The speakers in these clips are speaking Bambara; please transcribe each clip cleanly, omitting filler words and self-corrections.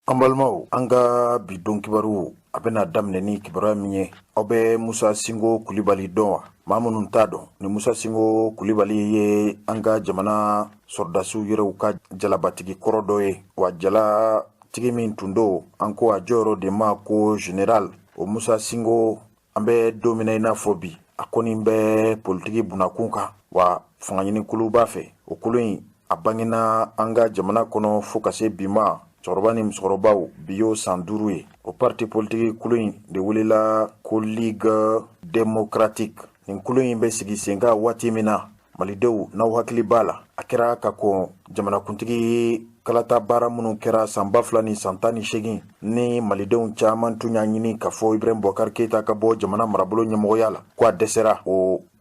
An balimaw, an ka bi don kibaru a bɛna daminɛ ni kibaruya min ye, aw bɛ Musa Sinko Kulibali dɔn wa? Maa minnu t'a dɔn, ni Musa Sinko Kulibali ye an ka jamana sɔrɔdasiw yɛrɛw ka jalabatigi kɔrɔ dɔ ye. Wa jalatigi min tun don, an ko a jɔyɔrɔ de ma ko général. O Musa Sinko, an bɛ don min na i n'a fɔ bi, a kɔni bɛ politiki bunakun kan, wa fangaɲinikulu b'a fɛ. O kulu in, a bangena an ka jamana kɔnɔ fo ka se bi ma, cɛkɔrɔba ni musokɔrɔbaw, bi y'o san 5 ye. O parti politiki kulu in de welela ko Ligue démocratique. Nin kulu in bɛ sigi sen kan waati min na, malidenw, n'aw hakili b'a la, a kɛra ka kɔn jamanakuntigi kalata baara minnu kɛra san 2018, ni malidenw caman tun y'a ɲini ka fɔ Ibrahim Boubacar Keita ka bɔ jamana marabolo ɲɛmɔgɔya la, ko a dɛsɛra.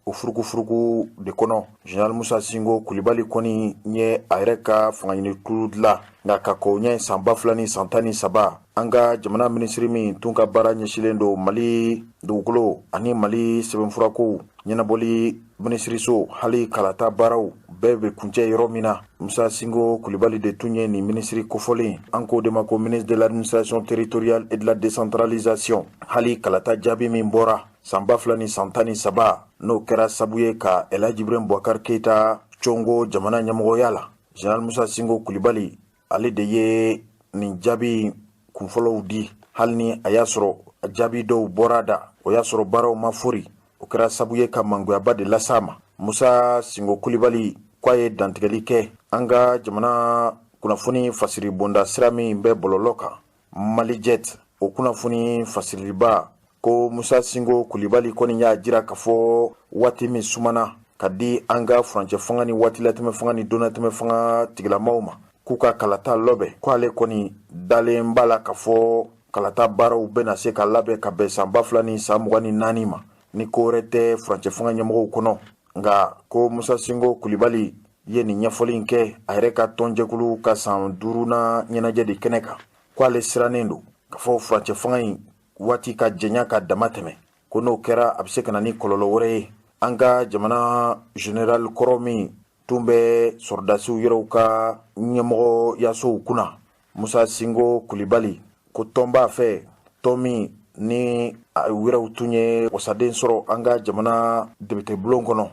O furukufuruku de kɔnɔ, général Musa Sinko Kulibali kɔni ye a yɛrɛ ka fangaɲinikulu dilan. Nka ka kɔn ɲɛ san 2013, an ka jamana minisiri min tun ka baara ɲɛsilen don Mali dugukolo ani Mali sɛbɛnfurakow ɲɛnabɔli minisiriso, hali kalata baaraw bɛɛ bɛ kuncɛ yɔrɔ min na, Musa Sinko Kulibali de tun ye nin minisiri kofɔlen. An k'o de ma ko ministre de l'Administration territoriale et de la Décentralisation. Hali kalata jaabi min bɔra san 2013, n'o kɛra sabu ye ka El Hadji Ibrahim Boubacar Keita congo jamana ɲɛmɔgɔya la, général Musa Sinko Kulibali, ale de ye nin jaabi kunfɔlɔw di. Hali ni a y'a sɔrɔ jaabi dɔw bɔra da, o y'a sɔrɔ baaraw ma fori, o kɛra sabu ye ka mangoyaba de las'a ma. Musa Sinko Kulibali ko a ye dantigɛli kɛ an ka jamana kunnafoni fasiri bonda sira min bɛ bɔlɔlɔ kan, Malijet, o kunnafoni fasiriliba, ko Musa Sinko Kulibali kɔni y'a jira k'a fɔ waati min sumana ka di an ka furancɛ fanga ni waati latɛmɛ fanga ni donnatɛmɛ fanga tigilamaw ma k'u ka kalata lɔbɛn, ko ale kɔni dalen b'a la k'a fɔ kalata baaraw bɛna se ka labɛn ka bɛn san 2024 ma, ni ko wɛrɛ tɛ furancɛ fanga ɲɛmɔgɔw kɔnɔ. Nka ko Musa Sinko Kulibali ye nin ɲɛfɔli in kɛ a yɛrɛ ka tɔnjɛkulu ka san duurunan ɲɛnajɛ de kɛnɛ kan, ko ale sirannen don k'a fɔ furancɛ fanga in waati ka janya ka dama tɛmɛ, ko n'o kɛra, a bɛ se ka na ni kɔlɔlɔ wɛrɛ ye. An ka jamana général kɔrɔ min tun bɛ sɔrɔdasiw yɛrɛw ka ɲɛmɔgɔyasow kunna, Musa Sinko Kulibali, ko tɔn b'a fɛ, tɔn min ni a yɛrɛw tun ye wasaden sɔrɔ an ka jamana député bulon kɔnɔ,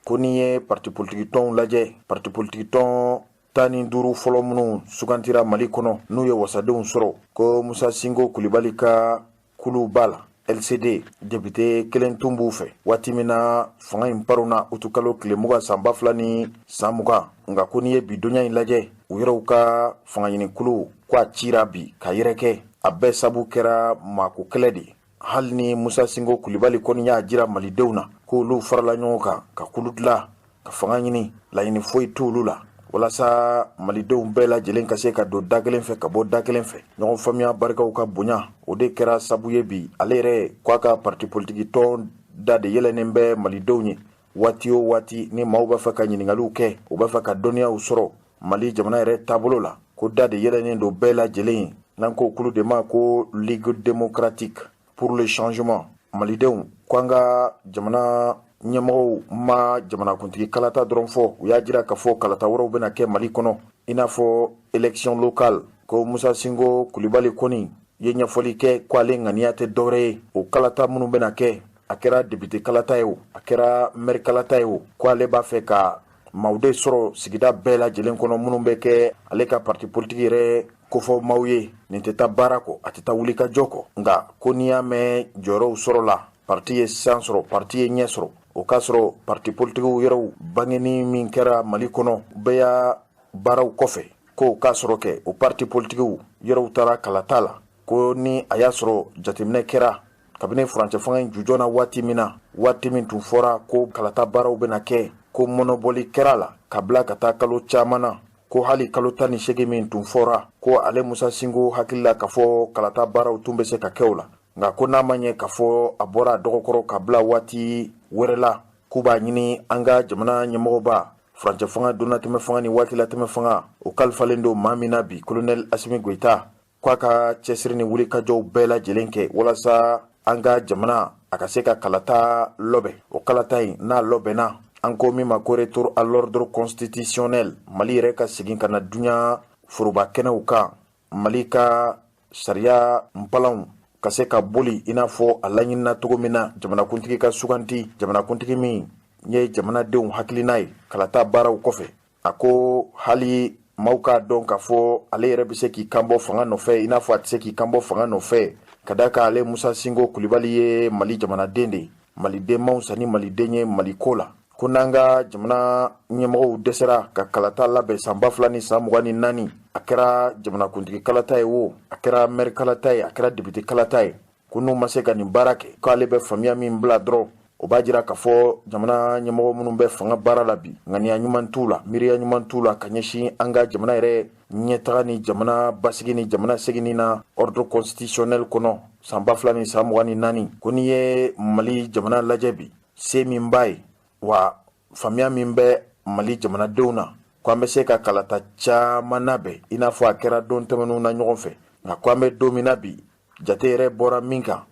ko n'i ye parti politiki tɔnw lajɛ, parti politiki tɔn 15 fɔlɔ minnu sugantira Mali kɔnɔ, n'u ye wasadenw sɔrɔ, ko Musa Sinko Kulibali ka kulu b'a la. LCD, député kelen tun b'u fɛ waati min na fanga in paronna utukalo tile 20 san 2020. Nka ko n'i ye bi donya in lajɛ, u yɛrɛw ka fangaɲinikulu, ko a cira bi ka yɛrɛkɛ. A bɛɛ sabu kɛra maako kɛlɛ de ye. Hali ni Musa Sinko Kulibali kɔni y'a jira malidenw na k'olu farala ɲɔgɔn kan ka kulu dilan ka fanga ɲini, laɲini foyi t'olu la, walasa malidenw bɛɛ lajɛlen ka se ka don da kelen fɛ ka bɔ da kelen fɛ, ɲɔgɔn faamuya barikaw ka bonya. O de kɛra sabu ye bi, ale yɛrɛ ko a ka parti politiki tɔn da de yɛlɛnnen bɛ malidenw ye. Waati o waati ni maaw b'a fɛ ka ɲininkaliw kɛ, u b'a fɛ ka dɔnniyaw sɔrɔ Mali jamana yɛrɛ taabolo la, ko da de yɛlɛnnen don bɛɛ lajɛlen ye. N'an ko kulu de ma ko Ligue démocratique pour le changement. Malidenw, ko an ka jamana ɲɛmɔgɔw ma jamanakuntigi kalata dɔrɔn fɔ, u y'a jira k'a fɔ kalata wɛrɛw bɛna kɛ Mali kɔnɔ, i n'a fɔ élection locale. Ko Musa Sinko Kulibali kɔni ye ɲɛfɔli kɛ ko ale ŋaniya tɛ dɔwɛrɛ ye, o kalata minnu bɛna kɛ, a kɛra député kalata ye o, a kɛra maire kalata ye o, ko ale b'a fɛ ka maaw de sɔrɔ sigida bɛɛ lajɛlen kɔnɔ minnu bɛ kɛ ale ka parti politique yɛrɛ kofɔ maaw ye. Nin tɛ taa baara kɔ, a tɛ taa wulikajɔ kɔ. Nka ko n'i y'a mɛn jɔyɔrɔw sɔrɔ la, parti ye san sɔrɔ, parti ye ɲɛ sɔrɔ, o k'a sɔrɔ parti politikiw yɛrɛw bangeni min kɛra Mali kɔnɔ bɛɛ y'a baaraw kɔfɛ, ko k'a sɔrɔ kɛ o parti politikiw yɛrɛw taara kalata la. Ko ni a y'a sɔrɔ jateminɛ kɛra kabini furancɛ fanga in jujɔn na waati min na, waati min tun fɔra ko kalata baaraw bɛna kɛ, ko mɔnɔbɔli kɛra la ka bila ka taa kalo caman na, ko hali kalo 18 min tun fɔra, ko ale Musa Sinko hakili la k'a fɔ kalata baaraw tun bɛ se ka kɛ o la. Nka ko n'a ma ɲɛ k'a fɔ a bɔra a dɔgɔkɔrɔ ka bila waati wɛrɛ la, k'u b'a ɲini an ka jamana ɲɛmɔgɔba, furancɛ fanga, donnatɛmɛ fanga ni waati latɛmɛ fanga, o kalifalen don maa min na bi, colonel Asimi Goyita, k'a ka cɛsiri ni wulikajɔw bɛɛ lajɛlen kɛ walasa an ka jamana a ka se ka kalata lɔbɛn. O kalata in n'a lɔbɛnna, an ko min ma ko retour à l'ordre constitutionnel, Mali yɛrɛ ka segin ka na duɲa foroba kɛnɛw kan. Mali ka sariya npalanw ka se ka boli i n'a fɔ a laɲinina cogo min na, jamanakuntigi ka suganti, jamanakuntigi min ye jamanadenw hakilina ye kalata baaraw kɔfɛ. A ko hali maaw k'a dɔn k'a fɔ ale yɛrɛ bɛ se k'i kanbɔ fanga nɔfɛ i n'a fɔ a tɛ se k'i kanbɔ fanga nɔfɛ, ka d'a kan ale Musa Sinko Kulibali ye Mali jamanaden de ye, maliden man fisa ni maliden ye Mali ko la. Ko n'an ka jamana ɲɛmɔgɔw dɛsɛra ka kalata labɛn san 2024, a kɛra jamanakuntigi kalata ye wo, a kɛra mɛri kalata ye, a kɛra depite kalata ye, ko n'u ma se ka nin baara kɛ, k'ale bɛ faamuya min bila dɔrɔn, o b'a jira k'a fɔ jamana ɲɛmɔgɔ minnu bɛ fanga baara la bi, ŋaniya ɲuman t'u la, miiriya ɲuman t'u la ka ɲɛsin an ka jamana yɛrɛ ɲɛtaga ni jamana basigi ni jamana seginni na ordre constitutionnel kɔnɔ san 2024. Ko n'i ye Mali jamana lajɛ bi, se min b'a ye wa faamuya min bɛ Mali jamanadenw na, ko an bɛ se ka kalata caman labɛn i n'a fɔ a kɛra don tɛmɛnenw na ɲɔgɔn fɛ. Nka ko an bɛ don min na bi, jate yɛrɛ bɔra min kan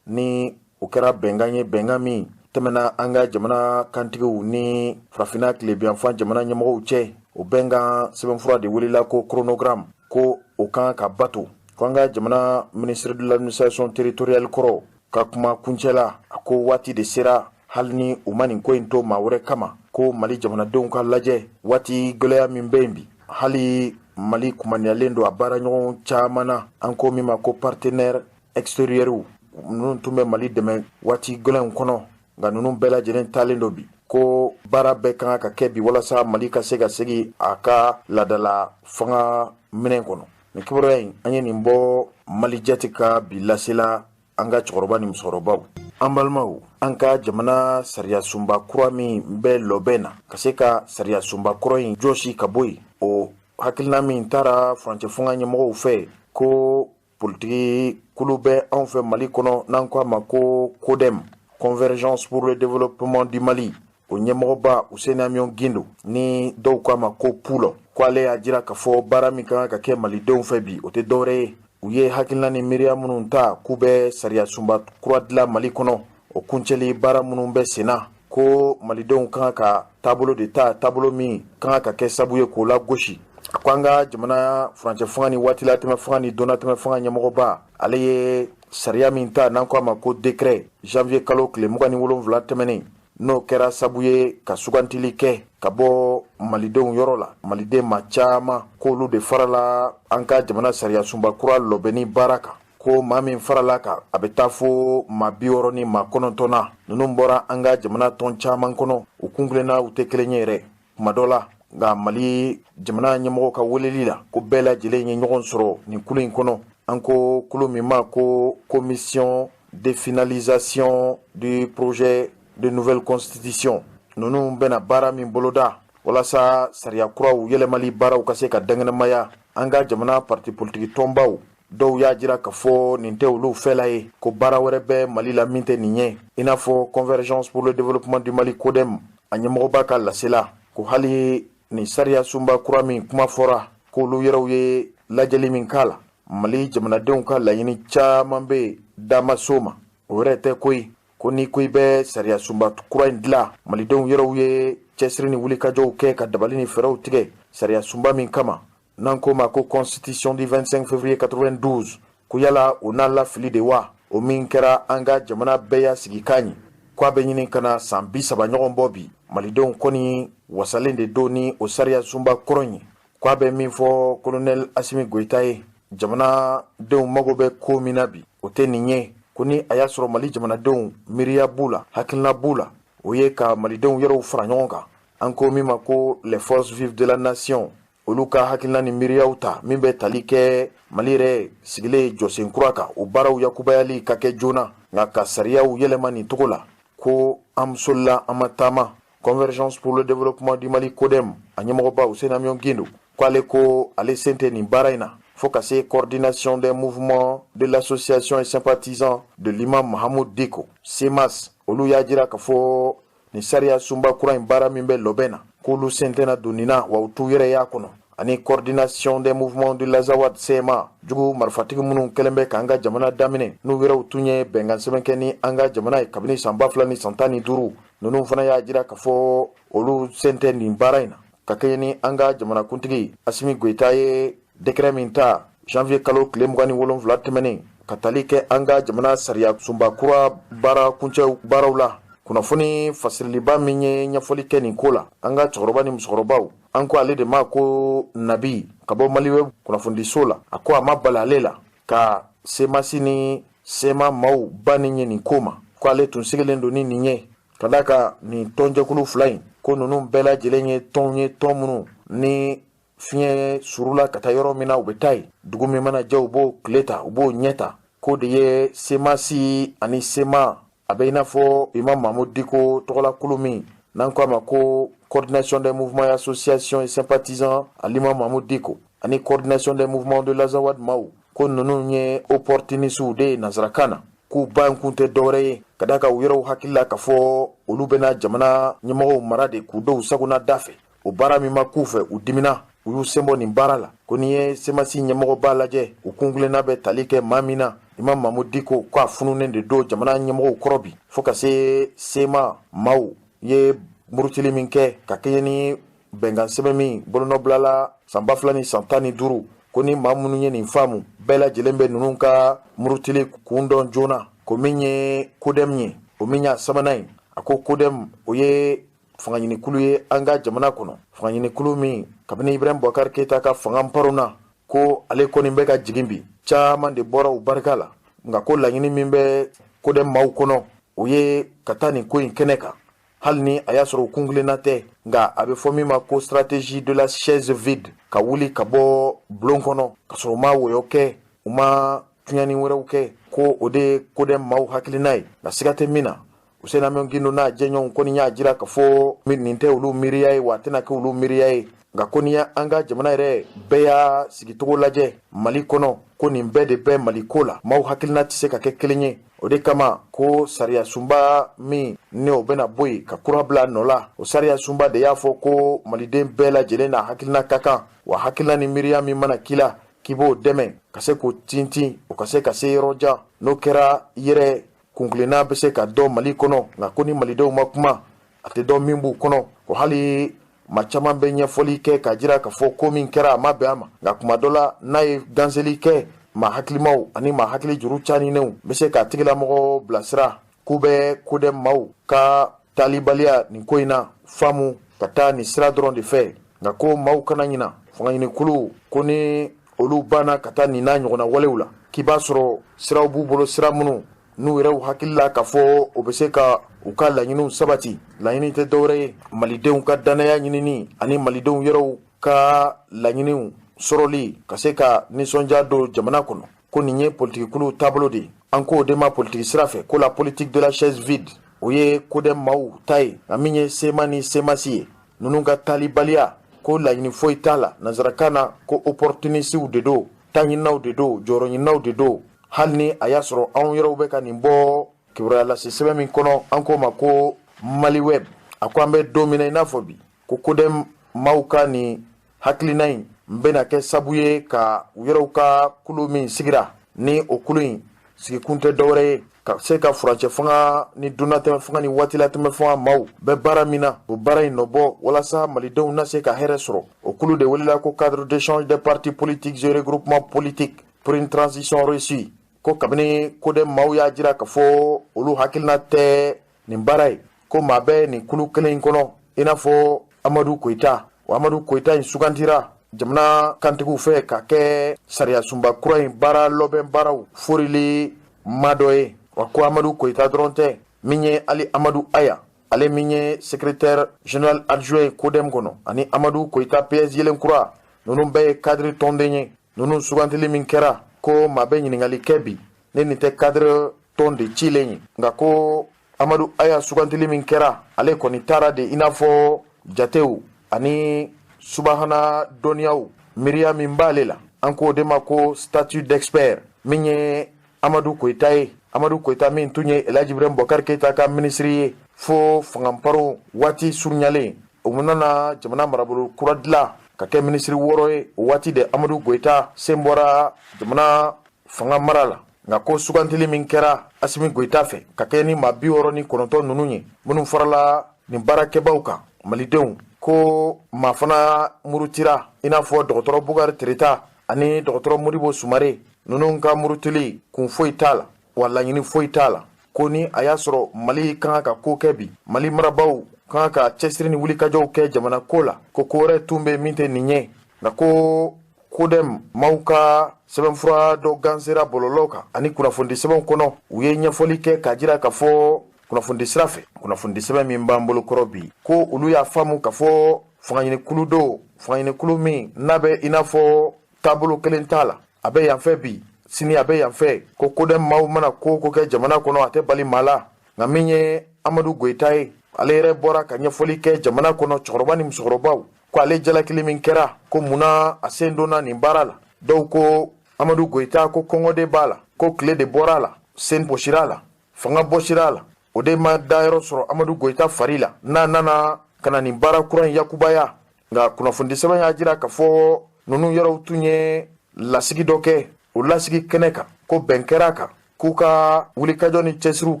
ni o kɛra bɛnkan ye, bɛnkan min tɛmɛna an ka jamana kantigiw ni farafinna tilebinyanfan jamana ɲɛmɔgɔw cɛ, o bɛnkan sɛbɛnfura de welela ko chronogramme, ko o kan ka bato. Ko an ka jamana ministre de l'administration territoriale kɔrɔ ka kuma kuncɛ la, a ko waati de sera, hali ni u ma nin ko in to maa wɛrɛ kama, ko Mali jamanadenw ka lajɛ waati gɛlɛya min bɛ yen bi. Hali Mali kumaniyalen don a baaraɲɔgɔn caman na, an ko min ma ko partenaire extérieur, ninnu tun bɛ Mali dɛmɛ waati gɛlɛnw kɔnɔ, nka ninnu bɛɛ lajɛlen taalen don bi. Ko baara bɛɛ kan ka kɛ bi walasa Mali ka se ka segin a ka ladala fanga minɛn kɔnɔ. Nin kibaruya in, an ye nin bɔ Mali jate ka bi lasela. An ka cɛkɔrɔba ni musokɔrɔbaw, an balimaw, an ka jamana sariya sunba kura min bɛ lɔbɛn na, ka se ka sariya sunba kɔrɔ in jɔsi ka bɔ yen, o hakilina min taara furancɛ fanga ɲɛmɔgɔw fɛ, ko politiki kulu bɛ anw fɛ Mali kɔnɔ n'an ko a ma ko CODEM, Convergence pour le développement du Mali, o ɲɛmɔgɔba Useni Amiɔn Gindo, ni dɔw ko a ma ko Pulɔ, ko ale y'a jira k'a fɔ baara min ka kan ka kɛ malidenw fɛ bi, o tɛ dɔwɛrɛ ye, u ye hakilina ni miiriya minnu ta k'u bɛ sariya sunba kura dilan Mali kɔnɔ, o kuncɛli baara minnu bɛ senna, ko malidenw kan ka taabolo de ta, taabolo min kan ka kɛ sabu ye k'o lagosi. A ko an ka jamana furancɛ fanga ni waatilatɛmɛ fanga ni donnatɛmɛ fanga ɲɛmɔgɔba, ale ye sariya min ta n'an ko a ma ko décret, janvier kalo tile 27 tɛmɛnen, n'o kɛra sabu ye ka sugantili kɛ ka bɔ malidenw yɔrɔ la, maliden maa caman k'olu de farala an ka jamana sariya sunba kura lɔbɛnni baara kan. Ko maa min farala kan, a bɛ taa fo maa 69 na. Ninnu bɔra an ka jamana tɔn caman kɔnɔ, u kuntilenna u tɛ kelen ye yɛrɛ kuma dɔ la. Nka Mali jamana ɲɛmɔgɔ ka weleli la, ko bɛɛ lajɛlen ye ɲɔgɔn sɔrɔ nin kulu in kɔnɔ, an ko kulu min ma ko commission de finalisation du projet de nouvelle constitution. Ninnu bɛna baara min boloda walasa sariya kuraw yɛlɛmali baaraw ka se ka dankɛnɛmaya, an ka jamana parti politiki tɔnbaw dɔw y'a jira k'a fɔ nin tɛ olu fɛla ye, ko baara wɛrɛ bɛ Mali la min tɛ nin ye. I n'a fɔ Convergence pour le développement du Mali, CODEM, a ɲɛmɔgɔba ka lasela ko hali nin sariya sunba kura min kuma fɔra, k'olu yɛrɛw ye lajɛli min k'a la, Mali jamanadenw ka laɲini caman bɛ yen da ma s'o ma. O yɛrɛ tɛ koyi, ko n'i ko i bɛ sariya sunba kura in dilan, malidenw yɛrɛw ye cɛsiri ni wulikajɔw kɛ ka dabali ni fɛɛrɛw tigɛ sariya sunba min kama n'an ko ma ko constitution du 25 février 92, ko yala o n'a lafili de wa, o min kɛra an ka jamana bɛɛ y'a sigi kan ye, ko a bɛ ɲini ka na san 30 ɲɔgɔn bɔ bi, malidenw kɔni wasalen de don ni o sariya sunba kɔrɔ in ye. Ko a bɛ min fɔ colonel Asimi Goyita ye, jamanadenw mago bɛ ko min na bi, o tɛ nin ye. Ko ni a y'a sɔrɔ Mali jamanadenw miiriya b'u la, hakilina b'u la, o ye ka malidenw yɛrɛw fara ɲɔgɔn kan, an ko min ma ko les forces vives de la nation, olu ka hakilina ni miiriyaw ta min bɛ tali kɛ Mali yɛrɛ sigilen jɔsen kura kan, o baaraw yakubayali ka kɛ joona. Nka ka sariyaw yɛlɛma nin cogo la, ko an solila an ma taama. Convergence pour le développement du Mali, CODEM, a ɲɛmɔgɔba Useni Amiɔn Gindo ko ale ko ale sen tɛ nin baara in na, fo ka se coordination des mouvements de l'association et sympathisants de l'imam Mahamoud Dicko, CMAS, olu y'a jira k'a fɔ nin sariya sunba kura in baara min bɛ lɔbɛn na, k'olu sen tɛna don nin na, wa u t'u yɛrɛ y'a kɔnɔ. Ani coordination des mouvements de l'Azawad, CMA, jugu marifatigi minnu kɛlen bɛ k'an ka jamana daminɛ, n'u yɛrɛw tun ye bɛnkan sɛbɛn kɛ ni an ka jamana ye kabini san 2015, ninnu fana y'a jira k'a fɔ olu sen tɛ nin baara in na, ka kɛɲɛ ni an ka jamanakuntigi Asimi Goyita ye décret min ta. Janvier kalo tile 27 tɛmɛnen, ka tali kɛ an ka jamana sariya sunba kura baara kuncɛ baaraw la. Kunnafoni fasiriliba min ye ɲɛfɔli kɛ nin ko la, an ka cɛkɔrɔba ni musokɔrɔbaw, an ko ale de ma ko Nabi ka bɔ Maliweb kunnafonidiso la, a ko a ma bala ale la ka CMAS ni CMA maaw banni ye nin ko ma, ko ale tun sigilen don ni nin ye, ka d'a kan nin tɔnjɛkulu fila in, ko ninnu bɛɛ lajɛlen ye tɔnw ye, tɔn minnu ni fiɲɛ surula ka taa yɔrɔ min na, u bɛ taa yen. Dugu min mana jɛ, u b'o tile ta, u b'o ɲɛ ta. K'o de ye CMAS ani CMA, a bɛ i n'a fɔ Imam Mahmoud Dicko tɔgɔlakulu min n'an ko a ma ko Coordination des mouvements et associations et sympathisants à l'imam Mahmoud Dicko, ani Coordination des mouvements de l'Azawad maaw, ko ninnu ye opportunistes de ye nansarakan na, k'u ban kun tɛ dɔwɛrɛ ye, ka d'a kan u yɛrɛw hakili la k'a fɔ olu bɛna jamana ɲɛmɔgɔw mara de k'u dɔw sagona da fɛ. O baara min ma k'u fɛ, u dimina, u y'u senbɔ nin baara la. Ko n'i ye CMAS ɲɛmɔgɔba lajɛ, u kunkilenna bɛ tali kɛ maa min na, Imam Mahmoud Dicko, ko a fununen de don jamana ɲɛmɔgɔw kɔrɔ bi, fo ka se CMA maaw ye murutili min kɛ ka kɛɲɛ ni bɛnkan sɛbɛn min bolonɔbilala san 2015. Ko ni maa minnu ye nin faamu, bɛɛ lajɛlen bɛ ninnu ka murutili kun dɔn joona. Ko min ye CODEM ye, o min y'a sabanan ye, a ko CODEM, o ye fangaɲinikulu ye an ka jamana kɔnɔ, fangaɲinikulu min kabini Ibrahim Boubacar Keita ka fanga paronna, ko ale kɔni bɛ ka jigin bi, caman de bɔra u barika la. Nka ko laɲini min bɛ CODEM maaw kɔnɔ, o ye ka taa nin ko in kɛnɛ kan, hali ni a y'a sɔrɔ u kunkilenna tɛ. Nka a bɛ fɔ min ma ko stratégie de la chaise vide, ka wuli ka bɔ bulon kɔnɔ ka sɔrɔ u ma wɔyɔ kɛ, u ma tiɲɛni wɛrɛw kɛ, ko o de ye CODEM maaw hakilina ye. Nka siga tɛ min na, Housseini Amion Guindo n'a jɛɲɔgɔnw kɔni y'a jira k'a fɔ nin tɛ olu miiriya ye, wa a tɛna kɛ olu miiriya ye. Nka ko n'i y'an ka jamana yɛrɛ bɛɛ y'a sigicogo lajɛ Mali kɔnɔ, ko nin bɛɛ de bɛ Mali ko la, maaw hakilina tɛ se ka kɛ kelen ye. O de kama ko sariya sunba min ni o bɛna bɔ yen ka kura bila nɔ la, o sariya sunba de y'a fɔ ko maliden bɛɛ lajɛlen n'a hakilina ka kan, wa hakilina ni miiriya min mana k'i la, k'i b'o dɛmɛ ka se k'o tintin, o ka se ka se yɔrɔ jan. N'o kɛra yɛrɛ, kunkilenna bɛ se ka dɔn Mali kɔnɔ. Nka ko ni malidenw ma kuma, a tɛ dɔn min b'u kɔnɔ. Ko hali maa caman bɛ ɲɛfɔli kɛ k'a jira k'a fɔ ko min kɛra, a ma bɛn a ma, nka kuma dɔ la, n'a ye ganseli kɛ, maa hakilimaw ani maa hakili juru caninenw bɛ se k'a tigilamɔgɔ bilasira. K'u bɛ CODEM maaw ka taalibaliya nin ko in na faamu ka taa nin sira dɔrɔn de fɛ. Nka ko maaw kana ɲina, fangaɲinikulu, ko ni olu banna ka taa nin n'a ɲɔgɔnna walew la, k'i b'a sɔrɔ siraw b'u bolo, sira minnu n'u yɛrɛw hakili la k'a fɔ o bɛ se ka u ka laɲiniw sabati. Laɲini tɛ dɔwɛrɛ ye, malidenw ka dannaya ɲinini ani malidenw yɛrɛw ka laɲiniw sɔrɔli, ka se ka nisɔndiya don jamana kɔnɔ. Ko nin ye politikikuluw taabolo de ye, an k'o de ma politiki sira fɛ ko la politique de la chaise vide. O ye CODEM maaw ta ye. Nka min ye CMA ni CMAS ye, ninnu ka taalibaliya, ko laɲini foyi t'a la, nansarakan na ko opportunistes de don, taɲininaw de don, jɔyɔrɔɲininaw de don. Hali ni a y'a sɔrɔ anw yɛrɛw bɛ ka nin bɔ kibaruya lase sɛbɛn min kɔnɔ, an k'o ma ko Mali Web, a ko an bɛ don min na i n'a fɔ bi, ko CODEM maaw ka nin hakilina in bɛna kɛ sabu ye ka u yɛrɛw ka kulu min sigira, ni o kulu in sigikun tɛ dɔwɛrɛ ye ka se ka furancɛ fanga ni dunnatɛmɛ fanga ni waatilatɛmɛ fanga maaw bɛ baara min na, o baara in nɔbɔ, walasa malidenw na se ka hɛrɛ sɔrɔ. O kulu de welela ko Cadre d'échange des partis politiques et regroupements politiques pour une transition réussie. Ko kabini CODEM maaw y'a jira k'a fɔ olu hakilina tɛ nin baara ye, ko maa bɛ nin kulu kelen in kɔnɔ, i n'a fɔ Amadu Koyita. O Amadu Koyita in sugandira jamana kantigiw fɛ ka kɛ sariya sunba kura in baara lɔbɛn baaraw forili ma dɔ ye. Wa ko Amadu Koyita dɔrɔn tɛ, min ye ali Amadu Aya, ale min ye secrétaire général adjoint CODEM kɔnɔ, ani Amadu Koyita PS yelen kura, ninnu bɛɛ ye cadre tɔnden ye. Ninnu sugantili min kɛra, ko maa bɛ ɲininkali kɛ bi ne nin tɛ cadre tɔn de cilen ye. Nka ko Amadu Aya sugantili min kɛra, ale kɔni taara de i n'a fɔ jatew ani subahana dɔnniyaw miiriya min b'ale la, an k'o de ma ko statut d'expert. Min ye Amadu Koyita ye, Amadu Koyita min tun ye Elhaji Ibrahim Boubacar Keita ka minisiri ye fo fanganparo waati surunyalen, o nana jamana marabolo kura dilan ka kɛ minisiri wɔɔrɔ ye. O waati de Amadu Goyita sen bɔra jamana fanga mara la. Nka ko sugantili min kɛra Asimi Goyita fɛ ka kɛ ni maa 69 ninnu ye minnu farala nin baarakɛbaw kan, malidenw ko maa fana murutira, i n'a fɔ dɔgɔtɔrɔ Bukari Tereta. ani dɔgɔtɔrɔ Modibo Sumare ninnu ka murutili kun foyi t'a la, wa laɲini foyi t'a la. Ko ni a y'a sɔrɔ Mali kan ka ko kɛ bi, Mali marabaaw kan ka cɛsiri ni wulikajɔw kɛ jamana ko la, ko ko wɛrɛ tun bɛ min tɛ nin ye. Nka ko CODEM maaw ka sɛbɛnfura dɔ gansera bɔlɔlɔ kan ani kunnafonidi sɛbɛnw kɔnɔ, u ye ɲɛfɔli kɛ k'a jira k'a fɔ kunnafonidi sira fɛ, kunnafonidi sɛbɛn min b'an bolo kɔrɔ bi, ko olu y'a faamu k'a fɔ fangaɲinikulu don, fangaɲinikulu min n'a bɛ i n'a fɔ taabolo kelen t'a la, a bɛ yan fɛ bi, sini a bɛ yan fɛ. Ko CODEM maaw mana ko ko kɛ jamana kɔnɔ, a tɛ bali maa la. Nka min ye Amadu Goyita ye, ale yɛrɛ bɔra ka ɲɛfɔli kɛ jamana kɔnɔ, cɛkɔrɔba ni musokɔrɔbaw, ko ale jalakili min kɛra, ko munna a sen donna nin baara la. Dɔw ko Amadu Goyita ko kɔngɔ de b'a la, ko tile de bɔra a la, sen bɔsira a la, fanga bɔsira a la, o de ma dayɔrɔ sɔrɔ Amadu Goyita fari la n'a nana ka na nin baara kura in yakubaya. Nka kunnafonidi sɛbɛn y'a jira k'a fɔ ninnu yɛrɛw tun ye lasigi dɔ kɛ. O lasigi kɛnɛ kan, ko bɛn kɛra a kan k'u ka wulikajɔ ni cɛsiriw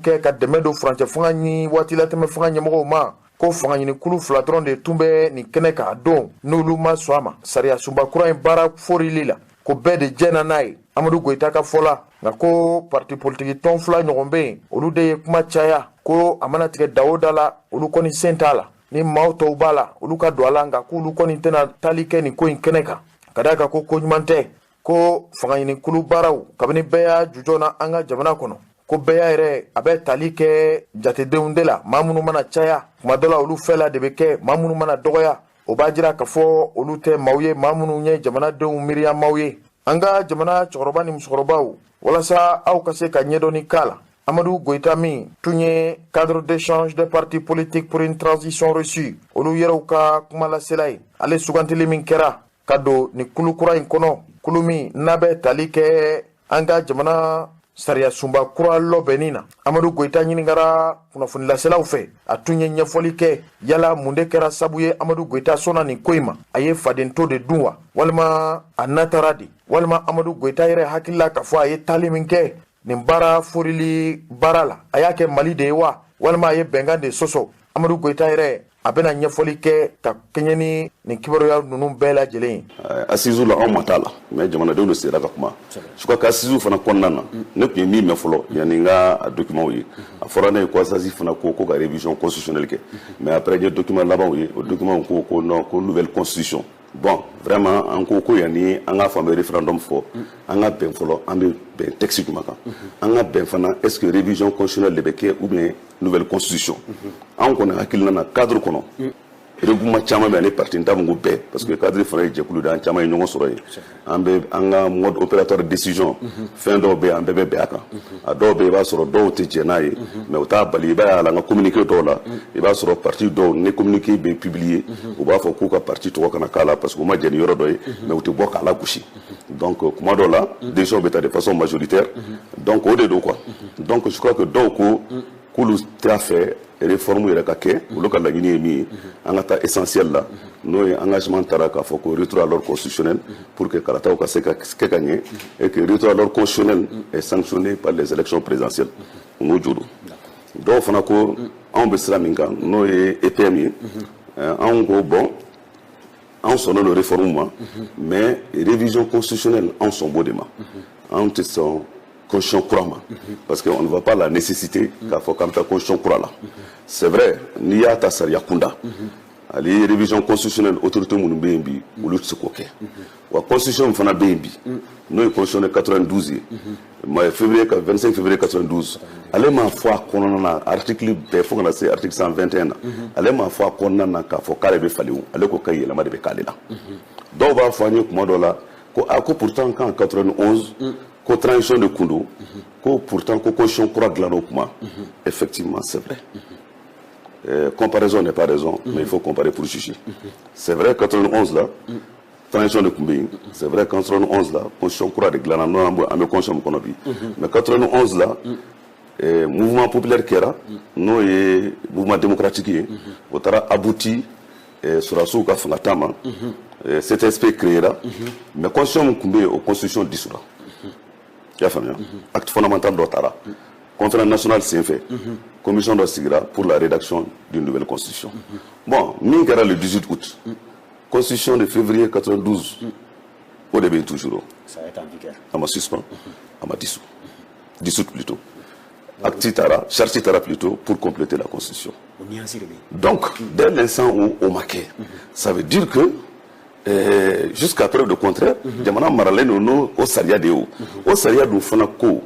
kɛ ka dɛmɛ don furancɛ fanga ni waati latɛmɛ fanga ɲɛmɔgɔw ma. Ko fanga ɲinikulu fila dɔrɔn de tun bɛ nin kɛnɛ kan don, n'olu ma sɔn a ma sariya sunba kura in baara forili la, ko bɛɛ de jɛnna n'a ye, Amadu Goyita ka fɔ la. Nka ko parti politiki tɔn fila ɲɔgɔn bɛ yen, olu de ye kuma caya ko a mana tigɛ da o da la, olu kɔni sen t'a la. Ni maaw tɔw b'a la, olu ka don a la, nka k'olu kɔni tɛna taali kɛ nin ko in kɛnɛ kan, ka d'a kan ko ko ɲuman tɛ. Ko fanga ɲinikulu baaraw, kabini bɛɛ y'a jujɔ na an ka jamana kɔnɔ, ko bɛɛ y'a yɛrɛ a bɛ tali kɛ jatedenw de la. Maa minnu mana caya kuma dɔ la, olu fɛla de bɛ kɛ. Maa minnu mana dɔgɔya, o b'a jira k'a fɔ olu tɛ maaw ye, maa minnu ye jamanadenw miiriya maaw ye. An ka jamana cɛkɔrɔba ni musokɔrɔbaw, walasa aw ka se ka ɲɛdɔnni k'a la, Amadu Goyita min tun ye Cadre d'échange des partis politiques pour une transition réussie, olu yɛrɛw ka kumalasela ye, ale sugantili min kɛra ka don nin kulu kura in kɔnɔ, kulu min n'a bɛ tali kɛ an ka jamana sariya sunba kura lɔbɛnni na, Amadu Goyita ɲininkara kunnafonilaselaw fɛ. A tun ye ɲɛfɔli kɛ yala mun de kɛra sabu ye Amadu Goyita sɔnna nin ko in ma. A ye fadento de dun wa, walima a natara de, walima Amadu Goyita yɛrɛ hakilila k'a fɔ a ye taali min kɛ nin baara forili baara la, a y'a kɛ Mali de ye wa, walima a ye bɛnkan de sɔsɔ? Amadu Goyita yɛrɛ, a bɛna ɲɛfɔli kɛ ka kɛɲɛ ni nin kibaruya ninnu bɛɛ lajɛlen ye. Assises la, anw ma t'a la, mais jamanadenw de sera ka kuma. Je crois que assises fana kɔnɔna na, ne tun ye min mɛn fɔlɔ yanni n ka a document ye, a fɔra ne ye ko assise fana ko ka révision constitutionnelle kɛ. Mais après, n ye document labanw ye, o document ko non, ko nouvelle constitution. Bon, vraiment, an ko yanni an k'a fɔ an bɛ référendum fɔ, an ka bɛn fɔlɔ, an bɛ bɛn texte jumɛn kan, an ka bɛn fana, est ce que révision constitutionnelle de bɛ kɛ ou bien nouvelle constitution? An kɔni hakilina na, cadre kɔnɔ, regroupement caman bɛ ani parti, n t'a fɔ ko bɛɛ, parce que cadre fana ye jɛkulu de ye, an caman ye ɲɔgɔn sɔrɔ yen. An bɛ an ka mode opératoire de décision, fɛn dɔw bɛ yen, an bɛɛ bɛ bɛn a kan. A dɔw bɛ yen, i b'a sɔrɔ dɔw tɛ jɛn n'a ye, mais u t'a bali. I b'a ye a la, an ka communiqué dɔw la, i b'a sɔrɔ parti dɔw, ni communiqué bɛ publier, u b'a fɔ k'u ka parti tɔgɔ kana k'a la parce que u ma jɛn ni yɔrɔ dɔ ye, mais u tɛ bɔ k'a la gosi. Donc kuma dɔw la, décision bɛ ta de façon majoritaire. Donc o de don quoi. Donc je crois que dɔw ko k'olu t'a fɛ réforme yɛrɛ ka kɛ. Olu ka laɲini ye min ye, an ka taa essentiel la, n'o ye engagement taara k'a fɔ ko retour à l'ordre constitutionnel pour que kalataw ka se ka kɛ ka ɲɛ, et que retour à l'ordre constitutionnel est sanctionné par les élections présidentielles. U n'o jo don. Dɔw fana ko anw bɛ sira min kan, n'o ye EPM ye, anw ko bon, anw sɔnna o réforme ma, mais révision constitutionnelle, anw sɔn b'o de ma. Anw tɛ sɔn constitution kura ma, parce que on ne voit pas la nécessité k'a fɔ k'an bɛ taa constitution kura la. C'est vrai, n'i y'a ta sariya kunda, ale révision constitutionnelle, autorité minnu bɛ yen bi, olu tɛ se k'o kɛ. Wa constitution min fana bɛ yen bi, n'o ye constitution de 92 ye, ma février 25 février 92, ale m'a fɔ a kɔnɔna na, article bɛɛ fo ka na se article 121 na, ale m'a fɔ a kɔnɔna na k'a fɔ k'ale bɛ falen. O ale ko ka yɛlɛma de bɛ k'ale la. Dɔw b'a fɔ an ye kuma dɔ la ko a ko pourtant qu'en 91, ko transition de kun don, ko pourtant ko constitution kura dilanna o kuma. Effectivement, c'est vrai. Comparaison n'est pas raison, mais il faut comparer pour juger. C'est vrai, 91 là, transition de kun bɛ yen. C'est vrai, 91 là, constitution kura de dilanna, n'o an bɛ constitution min kɔnɔ bi. Mais 91 là, mouvement populaire kɛra, n'o ye mouvement démocratique ye, o taara abouti sɔrɔdasiw ka fanga ta ma, CTSP créera, mais constitution min kun bɛ yen, o constitution dissoudra. I y'a faamuya? Acte fondamental dɔ taara conférence nationale senfɛ, commission dɔ sigira pour la rédaction d'une nouvelle constitution. Bon, min kɛra le 18 août, constitution de février 92, O de bɛ yen toujours. Ça est en vigueur. A ma suspend, a ma dissous, dissoute plutôt. Acte taara, charte taara plutôt pour compléter la constitution. O nuance de bɛ yen. Donc dès l'instant où o ma kɛ, ça veut dire que jusqu'à preuve de contraire, jamana maralen don n'o o sariya de ye. O sariya dun fana ko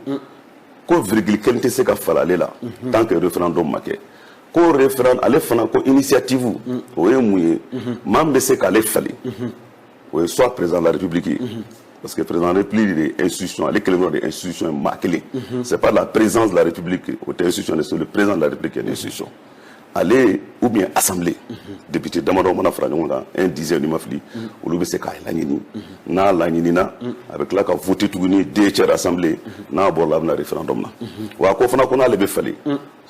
virgule kelen tɛ se ka fara ale la tant que référendum ma kɛ. Ko référendum, ale fana ko initiative, o ye mun ye? Maa min bɛ se k'ale falen, o ye soit président de la République ye, parce que président de la République de ye institution, ale kelen dɔrɔn de ye institution ye, maa kelen. C'est pas la présidence de la République, o tɛ institution de, c'est le président de la République qui est une institution, ale ou bien assemblée, député damadɔ mana fara ɲɔgɔn kan, un dixième ni ma fili, olu bɛ se k'a laɲini. N'a laɲinina, a bɛ tila ka voter tuguni deux tiers assemblée. N'a bɔra la, a bɛna référendum na. Wa a ko fana ko n'ale bɛ falen,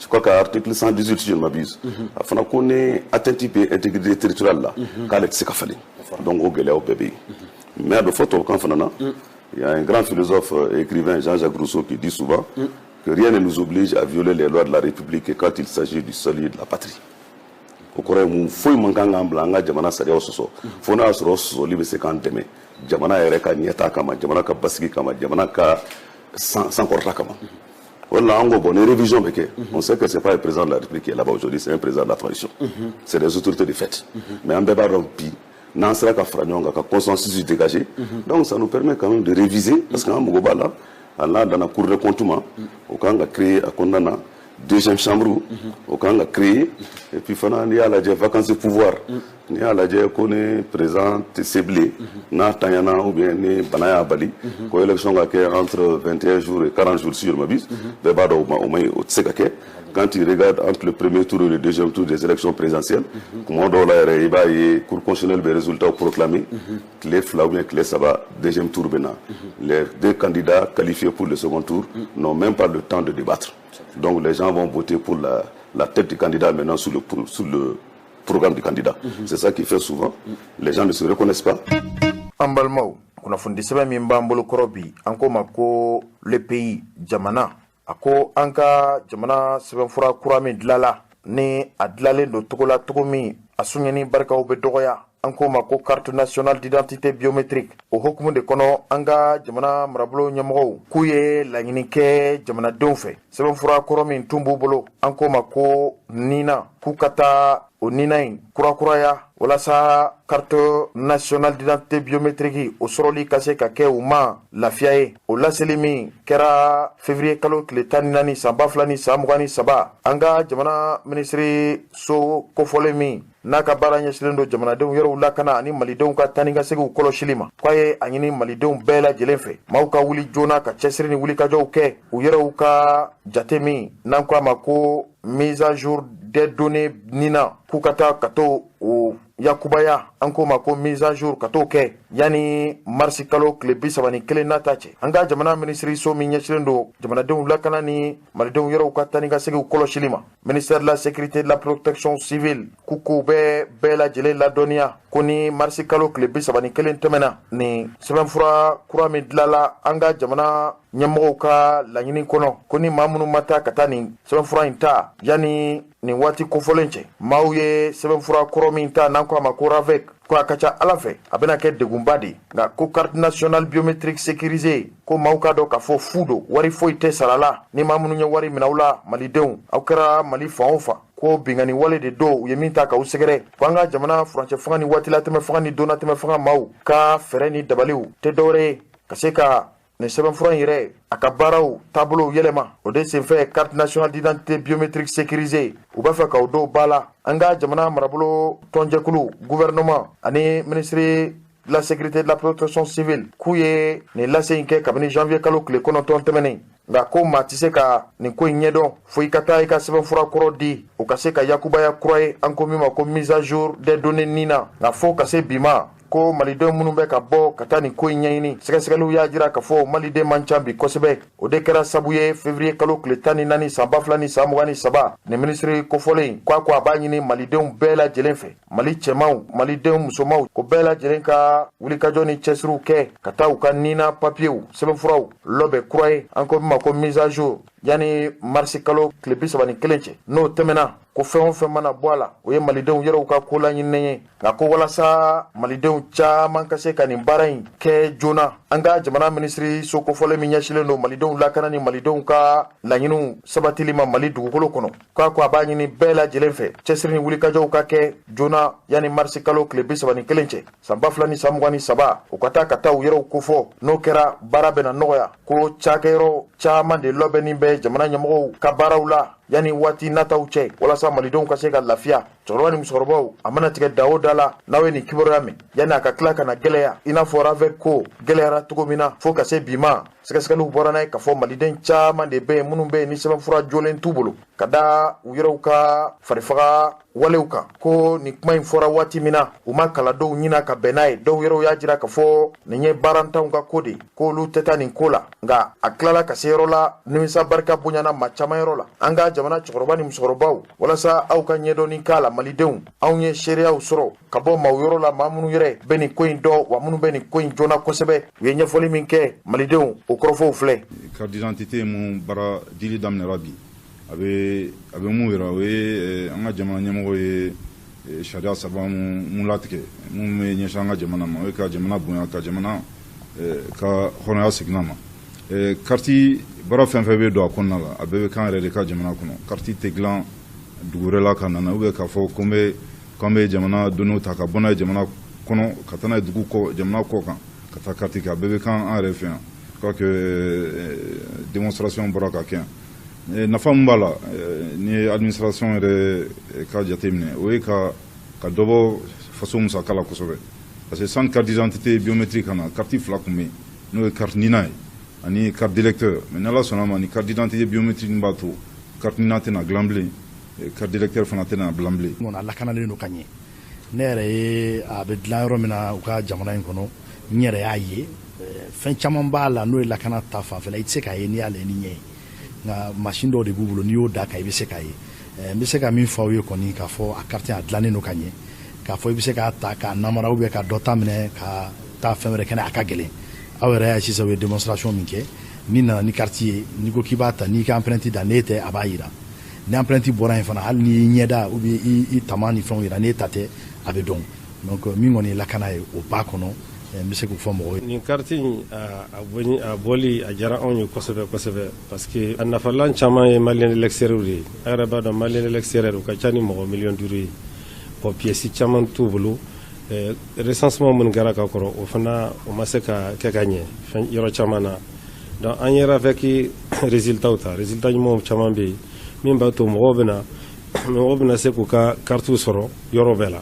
je crois qu'à article 118, si je ne m'abuse, a fana ko ni atteinte bɛ intégrité territoriale la, k'ale tɛ se ka falen. Donc o gɛlɛyaw bɛɛ bɛ yen. Mais a bɛ fɔ tubabukan fana na, il y a un grand philosophe et écrivain, Jean-Jacques Rousseau, qui dit souvent que rien ne nous oblige à violer les lois de la République quand il s'agit du salut de la patrie. O kɔrɔ ye mun? Foyi man kan k'an bila an ka jamana sariyaw sɔsɔ, fo n'a y'a sɔrɔ sɔsɔli bɛ se k'an dɛmɛ jamana yɛrɛ ka ɲɛtaa kama, jamana ka basigi kama, jamana ka sankɔrɔta kama. O de la an ko, bon, ni révision bɛ kɛ, on sait que c'est pas le président de la République qui est là-bas aujourd'hui, c'est un président de la transition, c'est des autorités de fait. Mais an bɛɛ b'a dɔn bi, n'an sera ka fara ɲɔgɔn kan ka consensus dégager, donc ça nous permet quand même de réviser, parce que an mago b'a la. Hali n'a danna Cour des comptes ma, o kan ka créer a kɔnɔna na, deuxième chambre o kan ka créer. Et puis fana, n'i y'a lajɛ, vacance de pouvoir, n'i y'a lajɛ ko ni président tɛ se bilen, n'a tanyana ou bien ni bana y'a bali, ko élection ka kɛ entre 21 jours et 40 jours, si je ne m'abuse, bɛɛ b'a dɔn o ma o ma ɲi, o tɛ se ka kɛ. Quand tu regardes entre le premier tour et le deuxième tour des élections présidentielles, kuma dɔw la yɛrɛ, i b'a ye Cour constitutionnelle bɛ résultat proclamé tile 2 ou bien tile 3, deuxième tour bɛ na. Les deux candidats qualifiés pour le second tour n'ont même pas le temps de débattre. Donc les gens vont voter pour la tête du candidat maintenant sur le programme du candidat. C'est ça qui fait souvent les gens ne se reconnaissent pas. An balimaw, kunnafoni sɛbɛn min b'an bolo kɔrɔ bi, an ko ma ko Le Pays, Jamana, a ko an ka jamana sɛbɛnfura kura min dilala, ni a dilalen don togo la togo min a suɲɛni barikaw bɛ dɔgɔya, an k'o ma ko carte nationale d'identité biométrique. O hokumu de kɔnɔ, an ka jamana marabolo ɲɛmɔgɔw k'u ye laɲini kɛ jamanadenw fɛ, sɛbɛnfura kɔrɔ min tun b'u bolo, an k'o ma ko NINA, k'u ka taa o NINA in kurakuraya walasa carte nationale d'identité biométrique o sɔrɔli ka se ka kɛ u ma lafiya ye. O laseli min kɛra février kalo tile 14 san 2023, an ka jamana minisiri so kofɔlen min n'a ka baara ɲɛsilen don jamanadenw yɛrɛw lakana ani malidenw ka tani ka segiw kɔlɔsili ma, k'a ye a ɲini malidenw bɛɛ lajɛlen fɛ, maaw ka wuli joona ka cɛsiri ni wulikajɔw kɛ u yɛrɛw ka jate min n'an ko a ma ko mise à jour des données NINA, k'u ka taa ka to o yakubaya, an k'o ma ko mise à jour, ka t'o kɛ yanni marisi kalo tile 31 nata cɛ. An ka jamana minisiriso min ɲɛsilen don jamanadenw lakana ni malidenw yɛrɛw ka tani ka segiw kɔlɔsili ma, ministère de la Sécurité, de la Protection civile, k'u k'u bɛɛ bɛɛ lajɛlen ladɔnniya ko ni marisi kalo tile 31 tɛmɛna, nin sɛbɛnfura kura min dilala an ka jamana ɲɛmɔgɔw ka laɲini kɔnɔ, ko ni maa minnu ma taa ka taa nin sɛbɛnfura in ta yanni nin waati kofɔlen cɛ, maaw ye sɛbɛnfura kɔrɔ min ta, n'an ko a ma ko RAVEC, ko a ka ca ala fɛ a bɛna kɛ degunba de. Nka ko carte nationale biométrique sécurisée, ko maaw k'a dɔn k'a fɔ fu don, wari foyi tɛ sara la. Ni maa minnu ye wari minɛ aw la, malidenw, aw kɛra Mali fan o fan, ko bingani wale de don u ye min ta k'aw sɛgɛrɛ. Ko an ka jamana furancɛ fanga ni waatilatɛmɛ fanga ni donnatɛmɛ fanga maaw ka fɛɛrɛ ni dabaliw tɛ dɔwɛrɛ ye ka se ka nin sɛbɛnfura in yɛrɛ a ka baaraw taabolow yɛlɛma. O de senfɛ, carte nationale d'identité biométrique sécurisée, u b'a fɛ k'aw dɔw ba la. An ka jamana marabolo tɔnjɛkulu, gouvernement, ani ministre de la Sécurité, de la Protection civile, k'u ye nin lase in kɛ kabini janvier kalo tile 9 tɛmɛnen. Nka ko maa tɛ se ka nin ko in ɲɛdɔn fo i ka taa i ka sɛbɛnfura kɔrɔ di, o ka se ka yakubaya kura ye, an ko min ma ko mise à jour des données NINA. Nka fo ka se bi ma, ko malidenw minnu bɛ ka bɔ ka taa nin ko in ɲɛɲini, sɛgɛsɛgɛliw y'a jira k'a fɔ maliden man ca bi kosɛbɛ. O de kɛra sabu ye, février kalo tile 14 san 2023, nin minisiri kofɔlen ko a ko a b'a ɲini malidenw bɛɛ lajɛlen fɛ, Mali cɛmanw, malidenw musomanw, ko bɛɛ lajɛlen ka wulikajɔ ni cɛsiriw kɛ ka taa u ka NINA papiyew, sɛbɛnfuraw lɔbɛn kura ye, an ko min ma ko mise à jour. Yanni marisi kalo tile 31 cɛ, n'o tɛmɛna, ko fɛn o fɛn mana bɔ a la, o ye malidenw yɛrɛw ka ko laɲininen ye. Nka ko walasa malidenw caman ka se ka nin baara in kɛ joona, an ka jamana minisiri so kofɔlen min ɲɛsilen don malidenw lakana ni malidenw ka laɲiniw sabatili ma Mali dugukolo kɔnɔ, k'a ko a b'a ɲini bɛɛ lajɛlen fɛ, cɛsiri ni wulikajɔw ka kɛ joona yanni marisi kalo tile 31 cɛ san 2023, u ka taa ka taa u yɛrɛw kofɔ. N'o kɛra, baara bɛna nɔgɔya. Ko cakɛyɔrɔ caman de labɛnnin bɛ jamana ɲɛmɔgɔw ka baaraw la yanni waati nataw cɛ, walasa malidenw ka se ka lafiya. Cɛkɔrɔba ni musokɔrɔbaw, a mana tigɛ da o da la, n'aw ye nin kibaruya mɛn, yanni a ka tila ka na gɛlɛya i n'a fɔ RAVEC ko gɛlɛyara cogo min na fo ka se bi ma. Sɛgɛsɛgɛliw bɔra n'a ye k'a fɔ maliden caman de bɛ yen, minnu bɛ yen ni sɛbɛnfura jolen t'u bolo, ka da u yɛrɛw ka farifaga walew kan. Ko nin kuma in fɔra waati min na, u ma kala dɔw ɲina ka bɛn n'a ye. Dɔw yɛrɛw y'a jira k'a fɔ nin ye baarantanw ka ko de ye, ko olu tɛ taa nin ko la. Nka a tilala ka se yɔrɔ la, nimisa barika bonyana maa caman yɔrɔ la. An ka jamana cɛkɔrɔba ni musokɔrɔbaw, walasa aw ka ɲɛdɔnni k'a la, malidenw, anw ye seereyaw sɔrɔ ka bɔ maaw yɔrɔ la, maa minnu yɛrɛ bɛ nin ko in dɔn, wa minnu bɛ nin ko in joona kosɛbɛ. U ye ɲɛfɔli min kɛ malidenw, o kɔrɔfɔw filɛ. Carte d'identité mun baara dili daminɛra bi, a bɛ mun yira? O ye an ka jamana ɲɛmɔgɔ ye sariya saba mun latigɛ, mun bɛ ɲɛsin an ka jamana ma, o ye ka jamana bonya, ka jamana ka hɔrɔnya seginna ma. Carte baara fɛn fɛn bɛ don a kɔnɔna la, a bɛɛ bɛ k'an yɛrɛ de ka jamana kɔnɔ. Carte tɛ dilan dugu wɛrɛ la ka na, ou bien k'a fɔ ko n bɛ k'an bɛ jamana données ta ka bɔ n'a ye jamana kɔnɔ ka taa n'a ye dugu kɔ, jamana kɔ kan, ka taa carte kɛ. A bɛɛ bɛ k'an yɛrɛ fɛ yan. Je crois que démonstration bɔra ka kɛ yan. Nafa min b'a la, n'i ye administration yɛrɛ ka jate minɛ, o ye ka dɔ bɔ faso musaka la kosɛbɛ, parce que sans carte d'identité biométrique ka na, carte fila tun bɛ yen, n'o ye carte NINA ye ani carte d'électeur. Mais n'Ala sɔnna ma, ni carte d'identité biométrique b'a to carte NINA tɛna dilan bilen, carte d'électeur fana tɛna dilan bilen. A lakanalen don ka ɲɛ. Ne yɛrɛ ye a bɛ dilan yɔrɔ min na u ka jamana in kɔnɔ, n yɛrɛ y'a ye, fɛn caman b'a la n'o ye lakana ta fanfɛla, i tɛ se k'a ye n'i y'ale ni ɲɛ ye, nka mansin dɔw de b'u bolo, n'i y'o da kan, i bɛ se k'a ye. N bɛ se ka min fɔ aw ye kɔni, k'a fɔ a carte a dilannen don ka ɲɛ, k'a fɔ i bɛ se k'a ta k'a namara ou bien ka dɔ ta minɛ ka taa fɛn wɛrɛ kɛnɛ, a ka gɛlɛn. Aw yɛrɛ y'a ye sisan, u ye démonstration min kɛ. N'i nana ni carte ye, n'i ko k'i b'a ta, n'i ka empreinte da, n'e tɛ, a b'a yira. Ni empreinte bɔra yen fana, hali n'i ɲɛda ou bien i tama ni fɛnw yira, n'e ta tɛ, a bɛ dɔn. Donc min kɔni ye lakana ye, o b'a kɔnɔ, n bɛ se k'o fɔ mɔgɔw ye. Nin carte in a bɔli, a diyara anw ye kosɛbɛ kosɛbɛ, parce que a nafalan caman ye malien de l'extérieur de ye. A yɛrɛ b'a dɔn, malien de l'extérieur, u ka ca ni mɔgɔ 5 miliyɔn ye. Bon, pièce caman t'u bolo. Recensement minnu kɛra ka kɔrɔ, o fana o ma se ka kɛ ka ɲɛ fɛn yɔrɔ caman na. Donc an yɛrɛ avec résultat ta, résultat ɲumanw caman bɛ yen min b'a to mɔgɔw bɛna se k'u ka carte sɔrɔ yɔrɔ bɛɛ la.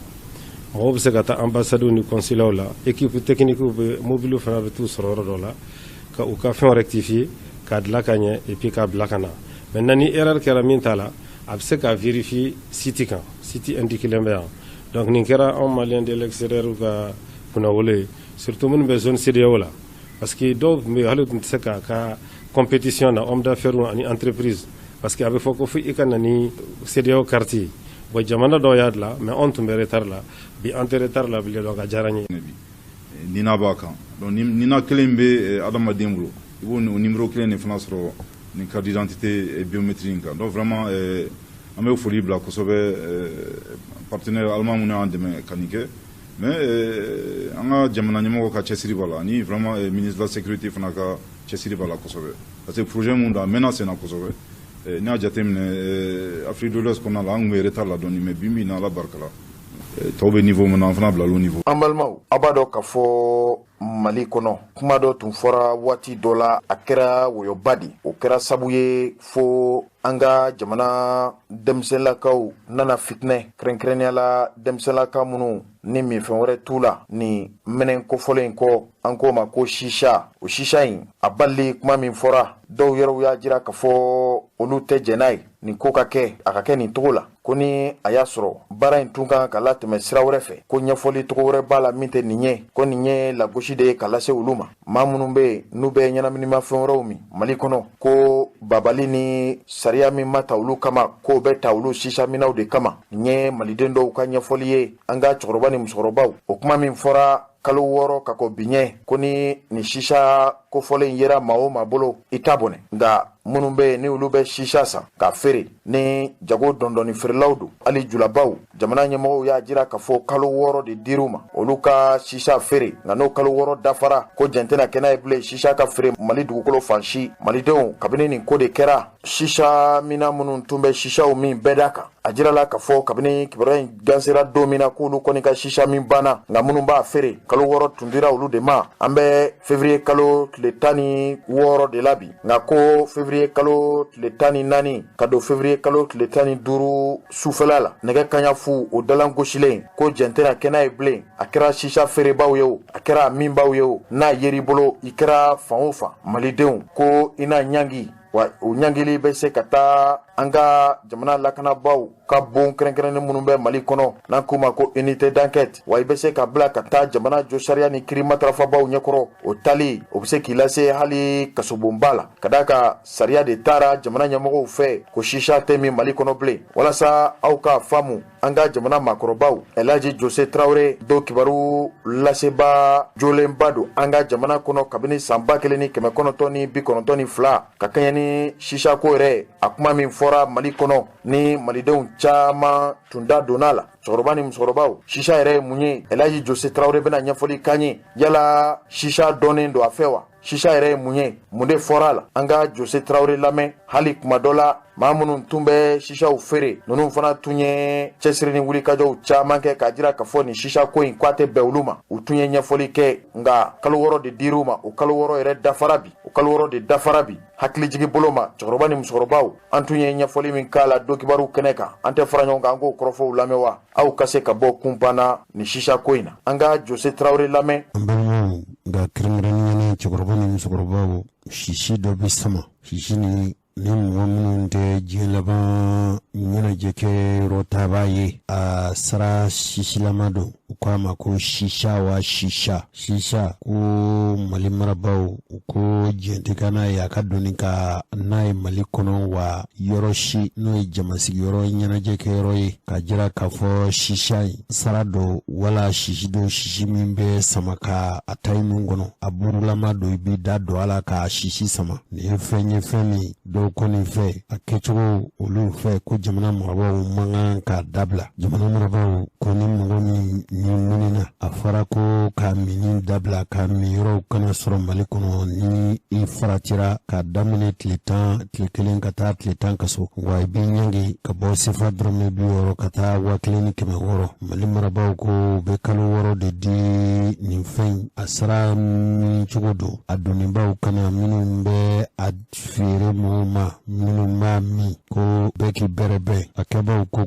Mɔgɔw bɛ se ka taa ambassade ni consulat la, équipe technique bɛ, mobile fana bɛ t'u sɔrɔ yɔrɔ dɔ la ka u ka fɛnw rectifier, k'a dilan ka ɲɛ et puis k'a bila ka na. Maintenant, ni erreur kɛra min ta la, a bɛ se ka vérifier site kan, site indiqué bɛ yan. Donc nin kɛra anw malien de l'extérieur ka kunnawolo ye, surtout minnu bɛ zone CEDEAO la, parce que dɔw tun bɛ yen, hali tun tɛ se k'a ka compétition na, homme d'affaires ani entreprise, parce que a bɛ fɔ ko fo i ka na ni CEDEAO carte ye. Bon, jamana dɔw y'a dilan, mais anw tun bɛ retard la. Bi, an tɛ retard la bilen, donc a diyara n ye. NINA b'a kan. Donc NINA kelen bɛ adamaden bolo, i b'o numéro kelen de fana sɔrɔ ni carte d'identité biométrique in kan. Donc vraiment, an bɛ foli bila kosɛbɛ partenaire allemand minnu y'an dɛmɛ ka nin kɛ, mais an ka jamana ɲɛmɔgɔw ka cɛsiri b'a la, ani vraiment ministre de la Sécurité fana ka cɛsiri b'a la kosɛbɛ, parce que projet mun don, a mɛnna sen na kosɛbɛ. N'i y'a jateminɛ, Afrique de l'Ouest kɔnɔna la, an tun bɛ retard la dɔɔni, mais bi bi in na, Ala barika la, tɔw bɛ niveau min na, an fana bila l'o niveau. An balimaw, aw b'a dɔn k'a fɔ Mali kɔnɔ, kuma dɔ tun fɔra waati dɔ la, a kɛra woyoba de. O kɛra sabu ye fo an ka jamana denmisɛnlakaw nana fitinɛ, kɛrɛnkɛrɛnnenya la denmisɛnlaka minnu ni minfɛn wɛrɛ t'u la ni minɛn kofɔlen kɔ, an k'o ma ko sisa. O sisa in a bali, kuma min fɔra, dɔw yɛrɛw y'a jira k'a fɔ olu tɛ jɛn n'a ye nin ko ka kɛ, a ka kɛ nin cogo la, ko ni a y'a sɔrɔ baara in tun kan ka latɛmɛ sira wɛrɛ fɛ, ko ɲɛfɔli cogo wɛrɛ b'a la min tɛ nin ye, ko nin ye lagosi de ye ka lase olu ma, maa minnu bɛ yen n'u bɛ ɲɛnaminimafɛn wɛrɛw min Mali kɔnɔ, ko babali ni sariya min ma ta olu kama, k'o bɛ ta olu sisaminaw de kama. Nin ye maliden dɔw ka ɲɛfɔli ye. An ka cɛkɔrɔba ni musokɔrɔbaw, o kuma min fɔra kalo 6 ka kɔ bi ɲɛ, ko ni nin sisa kofɔlen yera maa o maa bolo, i t'a bɔnɛ. Nka Minnu bɛ yen ni olu bɛ sisa san k'a feere ni jago dɔndɔni feerelaw don, hali julabaw, jamana ɲɛmɔgɔw y'a jira k'a fɔ kalo 6 de dir'u ma olu ka sisa feere. Nka n'o kalo 6 dafara, ko jɛn tɛna kɛ n'a ye bilen sisa ka feere Mali dugukolo fan si. Malidenw, kabini nin ko de kɛra, sisa minna minnu tun bɛ sisaw min bɛɛ da kan, a jirala k'a fɔ kabini kibaruya in gansera don min na, k'olu kɔni ka sisa min banna. Nka minnu b'a feere, kalo 6 tun dira olu de ma. An bɛ février kalo tile 16 de la bi. Nka ko février kalo tile 14 ka don février kalo tile 15 sufɛla la, nɛgɛ kaɲa fu o dalan gosilen, ko jɛn tɛna kɛ n'a ye bilen. A kɛra sisa feerebaw ye o, a kɛra minbaw ye o, n'a yer'i bolo, i kɛra fan o fan, Malidenw, ko i na ɲangi. Wa o ɲangili bɛ se ka taa an ka jamana lakanabaaw ka bon kɛrɛnkɛrɛnnen minnu bɛ Mali kɔnɔ, n'an k'u ma ko unité d'enquête. Wa i bɛ se ka bila ka taa jamana josariya ni kiri matarafabaw ɲɛkɔrɔ. O tali, o bɛ se k'i lase hali kasobonba la, ka d'a kan sariya de taara jamana ɲɛmɔgɔw fɛ ko sisa tɛ min Mali kɔnɔ bilen. Walasa aw k'a faamu, an ka jamana maakɔrɔbaw, Elaji Jose Tarawele do, kibaru laseba jolenba don an ka jamana kɔnɔ kabini san 1992, ka kɛɲɛ ni sisako yɛrɛ, a kuma min fɔra Mali kɔnɔ ni malidenw caman tun da donna la. Cɛkɔrɔba ni musokɔrɔbaw, sisa yɛrɛ ye mun ye? Elaji Jose Tarawele bɛna ɲɛfɔli k'an ye. Yala sisa dɔnnen don a fɛ wa? Sisa yɛrɛ ye mun ye? Mun de fɔra a la? An ka Jose Tarawele lamɛn. Hali kuma dɔ la, maa minnu tun bɛ sisaw feere, ninnu fana tun ye cɛsiri ni wulikajɔw caman kɛ k'a jira k'a fɔ nin sisa ko in, k'a tɛ bɛn olu ma. U tun ye ɲɛfɔli kɛ, nka kalo 6 de dir'u ma. O kalo 6 yɛrɛ dafara bi, o kalo 6 de dafara bi. Hakilijigi bolo ma, cɛkɔrɔba ni musokɔrɔbaw, an tun ye ɲɛfɔli min k'a la donkibaru kɛnɛ kan, an tɛ fara ɲɔgɔn kan an k'o kɔrɔfɔw lamɛn wa, aw ka se ka bɔ kunpan ni sisa ko in na. An ka Jose Tarawele lamɛn. An balimaw, nka kɛrɛnkɛrɛnnenya la cɛkɔrɔba ni musokɔrɔbaw, sisi dɔ bɛ sama. Sisi ni mɔgɔ minnu tɛ diɲɛ laban ɲɛnajɛ kɛ yɔrɔ taabaa ye, a sara sisilama don. U k'a ma ko sisa wa sisa. Sisa ko Mali marabaaw u ko jɛn tɛ ka n'a ye a ka doni ka n'a ye Mali kɔnɔ wa yɔrɔ si, n'o ye jamasigiyɔrɔ ɲɛnajɛ kɛyɔrɔ ye. Ka jira k'a fɔ sisa in sara don wala sisi don, sisi min bɛ sama ka a ta i nun kɔnɔ, a burulama don, i b'i da don a la k'a sisi sama. Nin ye fɛn ye, fɛn min dɔw kɔni fɛ, a kɛcogo olu fɛ, ko jamana marabaaw man kan k'a dabila. Jamana marabaaw ko ni mɔgɔ min ni minɛna, a fɔra ko ka minni dabila, ka min yɔrɔw kana sɔrɔ Mali kɔnɔ. Ni i faratira, k'a daminɛ tile 10, tile 1 ka taa tile 10 kaso, wa i b'i ɲangi ka bɔ sefa dɔrɔmɛ 60 ka taa 1600. Mali marabaaw ko u bɛ kalo 6 de di nin fɛn a sara min cogo don, a donnibaw kana, minnu bɛ a feere mɔgɔw ma, minnu b'a min, ko bɛɛ k'i bɛrɛ bɛn. A kɛbaw ko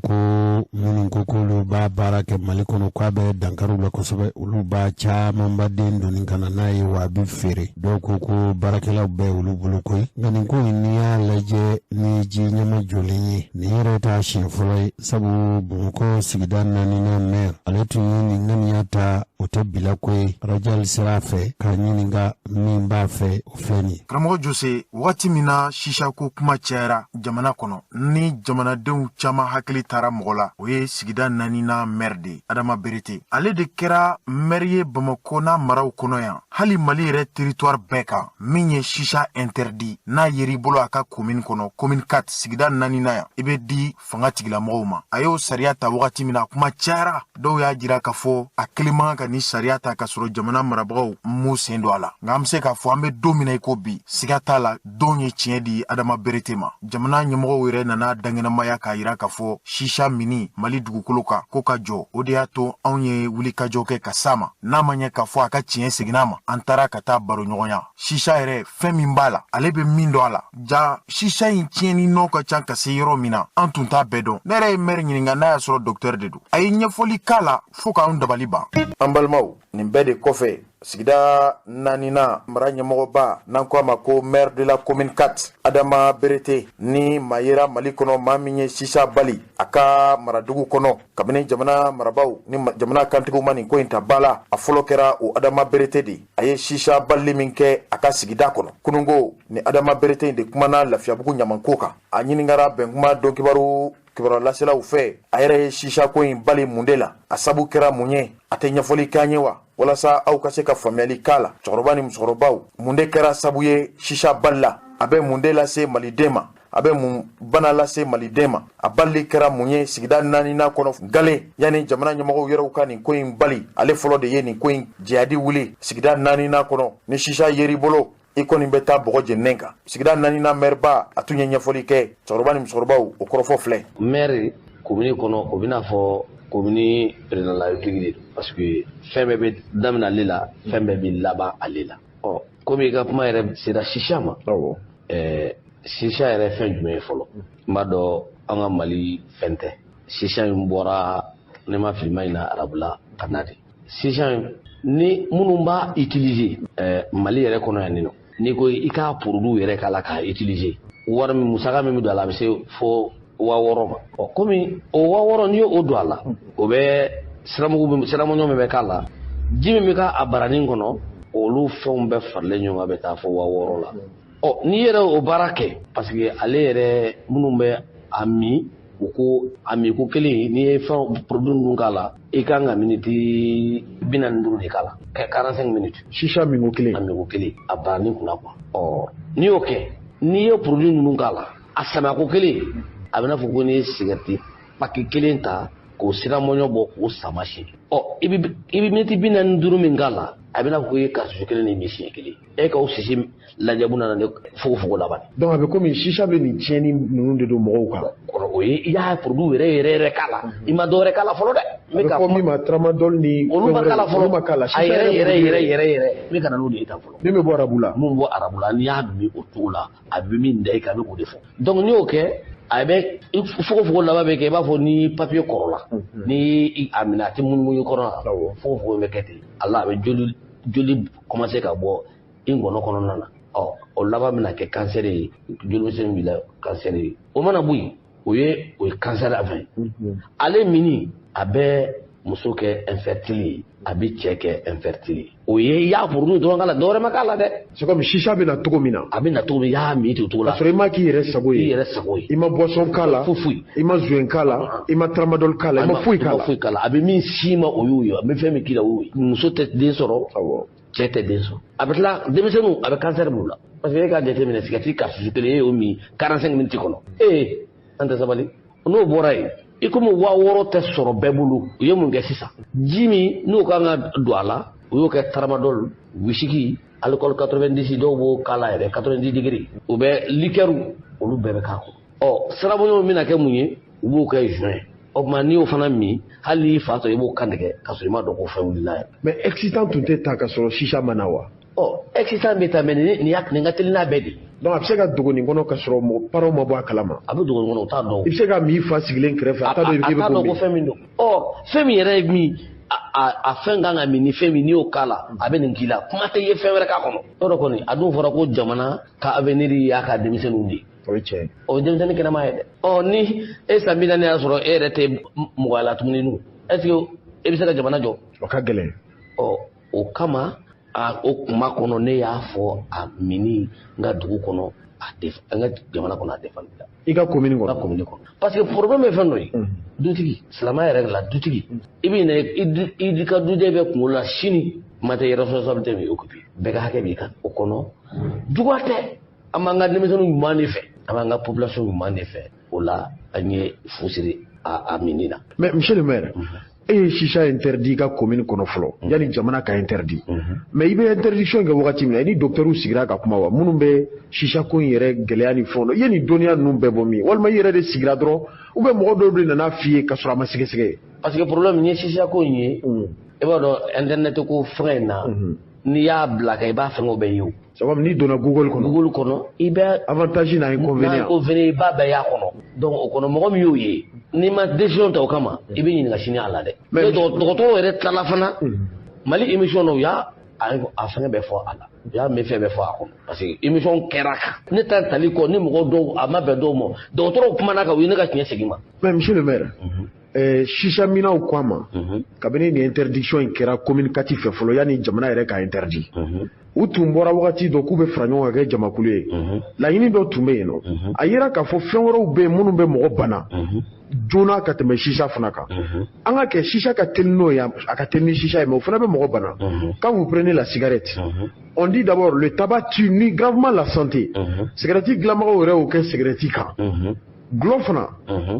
minnu ko k'olu b'a baara kɛ Mali kɔnɔ, k'a bɛ dankariw la kosɛbɛ, olu b'a camanba den doni ka na n'a ye, wa a bɛ feere. Dɔw ko ko baarakɛlaw bɛɛ olu bolo koyi. Nka nin ko in, n'i y'a lajɛ ni ji ɲɛma jɔlen ye, nin yɛrɛ t'a siɲɛ fɔlɔ ye, sabu Bamakɔ sigida naaninan maire, ale tun ye nin ŋaniya ta. O tɛ bila ko ye. Rajali sira a fɛ k'a ɲininka min b'a fɛ, o filɛ nin ye. Karamɔgɔ Jose, wagati min na sisako kuma cayara jamana kɔnɔ, ni jamanadenw caman hakili taara mɔgɔ la, o ye sigida naaninan maire de ye, Adama Berete. Ale de kɛra maire ye Bamakɔ n'a maraw kɔnɔ yan, hali Mali yɛrɛ territoire bɛɛ kan, min ye sisa interdit. N'a yer'i bolo a ka commune kɔnɔ, commune 4, sigida naaninan yan, i bɛ di fanga tigilamɔgɔw ma. A y'o sariya ta wagati min na, a kuma cayara. Dɔw y'a jira k'a fɔ a kelen man kan ka nin sariya ta k'a sɔrɔ jamana marabagaw m'u sen don a la. Nka an bɛ se k'a fɔ, an bɛ don min na i ko bi, siga t'a la, don ye tiɲɛ di Adama Berete ma. Jamana ɲɛmɔgɔw yɛrɛ nana dankɛnɛmaya k'a jira k'a fɔ sisa mini Mali dugukolo kan ko ka jɔ. O de y'a to anw ye wulikajɔ kɛ ka s'a ma. N'a ma ɲɛ k'a fɔ a ka tiɲɛ seginna ma, an taara ka taa baro ɲɔgɔnya. Sisa yɛrɛ, fɛn min b'a la, ale bɛ min dɔn a la, ja sisa in tiɲɛni nɔ ka ca ka se yɔrɔ min na, an tun t'a bɛɛ dɔn. Ne yɛrɛ ye mɛri ɲininka n'a y'a sɔrɔ docteur de don. A ye ɲɛfɔli k'a la fo k'anw dabali ban. An balimaw, nin bɛɛ de kɔfɛ, sigida naaninan mara ɲɛmɔgɔba, n'an ko a ma ko maire de la commune 4, Adama Berete, ni maa yera Mali kɔnɔ maa min ye sisa bali a ka maradugu kɔnɔ, kabini jamana marabaw ni jamana kantigiw ma nin ko in ta ba la, a fɔlɔ kɛra o Adama Berete de. A ye sisa balili min kɛ a ka sigida kɔnɔ kununko, ni Adama Berete in de kumana Lafiyabugu ɲamanko kan. A ɲininkara Bɛnkuma donkibaru kibaruya laselaw fɛ, a yɛrɛ ye sisa ko in bali mun de la? A sabu kɛra mun ye? A tɛ ɲɛfɔli k'an ye wa, walasa aw ka se ka faamuyali k'a la? Cɛkɔrɔba ni musokɔrɔbaw, mun de kɛra sabu ye sisa bali la? A bɛ mun de lase maliden ma? A bɛ mun bana lase maliden ma? A balili kɛra mun ye sigida naaninan kɔnɔ gale yanni jamana ɲɛmɔgɔw yɛrɛw ka nin ko in bali? Ale fɔlɔ de ye nin ko in jihadi wuli sigida naaninan kɔnɔ. Ni sisa yer'i bolo, i kɔni bɛ taa bɔgɔ jeninen kan. Sigida naaninan mɛriba, a tun ye ɲɛfɔli kɛ. Cɛkɔrɔba ni musokɔrɔbaw, o kɔrɔfɔ filɛ. Maire commune kɔnɔ, o bɛna fɔ commune président de la République de don, parce que fɛn bɛɛ bɛ daminɛ ale la, fɛn bɛɛ bɛ laban ale la. Ɔ, komi i ka kuma yɛrɛ sera sisa ma, sisa yɛrɛ fɛn jumɛn ye fɔlɔ? N b'a dɔn an ka Mali fɛn tɛ. Sisa in bɔra, ne ma fili ma, ɲina arabula ka na de. Sisa in ni minnu b'a utiliser Mali yɛrɛ kɔnɔ yan nɔ, n'i ko i k'a produit yɛrɛ k'a la k'a utiliser, wari min, musaka min bɛ don a la, a bɛ se fo 6000 ma. Ɔ, komi o 6000, n'i y'o don a la, o bɛ siramugu, siramuɲɔ min bɛ k'a la, ji min bɛ k'a baranin kɔnɔ, olu fɛnw bɛɛ faralen ɲɔgɔn kan, bɛ taa fo 6000 la. Ɔ, n'i yɛrɛ o baara kɛ, parce que ale yɛrɛ, minnu bɛ a min, u ko a min ko kelen, n'i ye fɛn produit ninnu k'a la, i kan ka miniti 45 de k'a la, 45 minutes. Sisa min ko kelen? A min ko kelen, a baranin kunna quoi. Ɔ, n'i y'o kɛ, n'i ye produit ninnu k'a la, a samako kelen, a bɛ n'a fɔ ko n'i ye sigɛriti paquet kelen ta k'o siramɔɲɔ bɔ k'o sama siɲɛ. Ɔ, i bɛ miniti 45 min k'a la, a bɛ n'a fɔ ko i ye cartouche kelen de min siɲɛ kelen. E ka o sisi lajɛbu nana ne fogofogo laban. Donc a bɛ komi sisa bɛ nin tiɲɛni ninnu de don mɔgɔw kan. Kɔrɔ o ye i y'a produit yɛrɛ yɛrɛ yɛrɛ k'a la, i ma dɔ wɛrɛ k'a la fɔlɔ dɛ. A bɛ fɔ min ma tramadol ni olu ma k'a la fɔlɔ. Olu ma k'a la. A yɛrɛ yɛrɛ yɛrɛ yɛrɛ yɛrɛ, n bɛ ka na n'o de ye tan fɔlɔ. Min bɛ bɔ arabu la. Mun bɔ arabu la, n'i y'a min o cogo la, a bɛ min da i kan, n bɛ k'o de fɔ. Donc n'i y'o kɛ, a bɛ fogofogo laban bɛ kɛ i b'a fɔ ni papier kɔrɔla, ni a minɛ, a tɛ munumunu kɔrɔ la, fogofogo bɛ kɛ ten. A la, a bɛ joli joli commencer ka bɔ i ngɔnɔ kɔnɔna na. Ɔ, o laban bɛna kɛ cancer ye, jolimisɛnnin b'i la, cancer ye. O mana bɔ yen, o ye cancer a fɛn ale mini, a bɛ muso kɛ infertile ye, a bɛ cɛ kɛ infertile ye. O ye i y'a produit dɔrɔn k'a la, dɔwɛrɛ ma k'a la dɛ. C'est comme sisa bɛ na cogo min na. A bɛ na cogo min, i y'a min ten o cogo la. Ka sɔrɔ i ma k'i yɛrɛ sago ye. I yɛrɛ sago ye. I ma boisson k'a la. Foyi foyi. I ma joint k'a la, i ma tramadol k'a la, i ma foyi k'a I ma la. foyi k'a la. A bɛ min s'i ma, o y'o ye. A bɛ fɛn min k'i la, o y'o ye. Muso tɛ den sɔrɔ. Cɛ tɛ den sɔrɔ. A bɛ tila denmisɛnninw, a bɛ cancer b'u la. Parce que e k'a jateminɛ, sigɛriti cartouche kelen, e y'o min 45 minutes kɔnɔ. Ee, an tɛ sabali. N'o bɔra yen, i komi 6000 tɛ sɔrɔ bɛɛ bolo, u ye mun kɛ sisan? Ji min n'o kan ka don a la, u y'o kɛ tramadol, whisky, alcool 90, dɔw b'o k'a la yɛrɛ 90 degré, u bɛ liqueur, olu bɛɛ bɛ k'a kɔnɔ. Ɔ, siramuɲɔw bɛna kɛ mun ye? U b'o kɛ joint. O tuma, n'i y'o fana min, hali n'i fa tɔ, i b'o kan tigɛ k'a sɔrɔ i m'a dɔn ko fɛn wulila yɛrɛ. Mais excitant tun tɛ ta ka sɔrɔ sisa ma na wa? Ɔ, excitant bɛ taa, mais nin y'a nin ka teli n'a bɛɛ de ye. Donc a bɛ se ka dogo nin kɔnɔ ka sɔrɔ mɔgɔ parents ma bɔ a kalama. A bɛ dogo nin kɔnɔ, u t'a dɔn. I bɛ se ka min i fa sigilen kɛrɛfɛ, a t'a dɔn k'i A bɛ t'a k'o dɔn ko min. fɛn min don. Ɔ, fɛn min yɛrɛ ye min a fɛn kan ka min ni fɛn min, n'i y'o k'a la, a bɛ nin k'i la, kuma tɛ i ye fɛn wɛrɛ k'a kɔnɔ. Yɔrɔ kɔni, a dun fɔra ko jamana ka avenir y'a ka denmisɛnninw de ye. O ye tiɲɛ ye. O ye denmisɛnnin kɛnɛma ye dɛ. Ɔ, ni e san 40 y'a sɔrɔ e yɛrɛ tɛ mɔgɔya la tuguni dun, est ce que e bɛ se ka jamana jɔ? O ka gɛlɛn. Ɔ, o kama, a o kuma kɔnɔ, ne y'a fɔ a mini n ka dugu kɔnɔ, a tɛ an ka jamana kɔnɔ, a tɛ fan da. I ka commune kɔnɔ. N ka commune kɔnɔ, parce que problème ye fɛn dɔ ye. Dutigi, silamɛya yɛrɛ la, dutigi, i bɛ ɲinɛ i ka duden bɛɛ kunkolo la sini, kuma tɛ responsabilité min occupé, bɛɛ ka hakɛ b'i kan o kɔnɔ. Juguya tɛ, an b'an ka denmisɛnninw ɲuman de fɛ, an b'an ka population ɲuman de fɛ. O la, an ye fu siri a mini na. Mais monsieur le maire, e ye sisa interdit i ka commune kɔnɔ fɔlɔ yanni jamana ka interdit. Mais i bɛ interdiction kɛ wagati min na, i ni docteur sigira ka kuma wa, minnu bɛ sisa ko in yɛrɛ gɛlɛya ni fɛnw dɔn? I ye nin dɔnniya ninnu bɛɛ bɔ min? Walima i yɛrɛ de sigira dɔrɔn, ou bien mɔgɔ dɔw de nana f'i ye ka sɔrɔ a ma sɛgɛsɛgɛ? Parce que problème ye sisa ko in ye, i b'a dɔn internet ko fɛngɛ in na, n'i y'a bila kan, i b'a fɛngɛw bɛɛ ye o. C'est comme n'i donna Google kɔnɔ. Google kɔnɔ, i bɛ avantage n'a inconvénient. N'a inconvénient, i b'a bɛɛ y'a kɔnɔ. Donc o kɔnɔ, mɔgɔ min y'o ye, n'i ma décision ta o kama, i bɛ ɲininka sini a la dɛ. Mais dɔgɔtɔrɔw yɛrɛ tilala fana, Mali émission na, u y'a a fɛngɛ bɛɛ fɔ a la, u y'a méfait bɛɛ fɔ a kɔnɔ, parce que émission kɛra kan. Ne ta tali kɔ ni mɔgɔ dɔw, a ma bɛn dɔw ma, dɔgɔtɔrɔw kumana kan, u ye ne ka tiɲɛ segin ma. Mais monsieur le maire, Shisha minnaw ko a ma, kabini nin interdiction in kɛra commune 4 fɛ fɔlɔ, yanni jamana yɛrɛ ka interdit, u tun bɔra wagati dɔ k'u bɛ fara ɲɔgɔn kan kɛ jamakulu ye. Laɲini dɔ tun bɛ yen nɔ. A yera k'a fɔ fɛn wɛrɛw bɛ yen minnu bɛ mɔgɔ bana joona ka tɛmɛ shisha fana kan. An ka kɛ shisha ka teli n'o ye, a ka teli ni shisha ye, mais o fana bɛ mɔgɔ bana. Quand vous prenez la cigarette, on dit d'abord le tabac tue ni gravement la santé. Cigarette dilanbagaw yɛrɛ y'o kɛ cigarette kan. Dɔlɔ fana,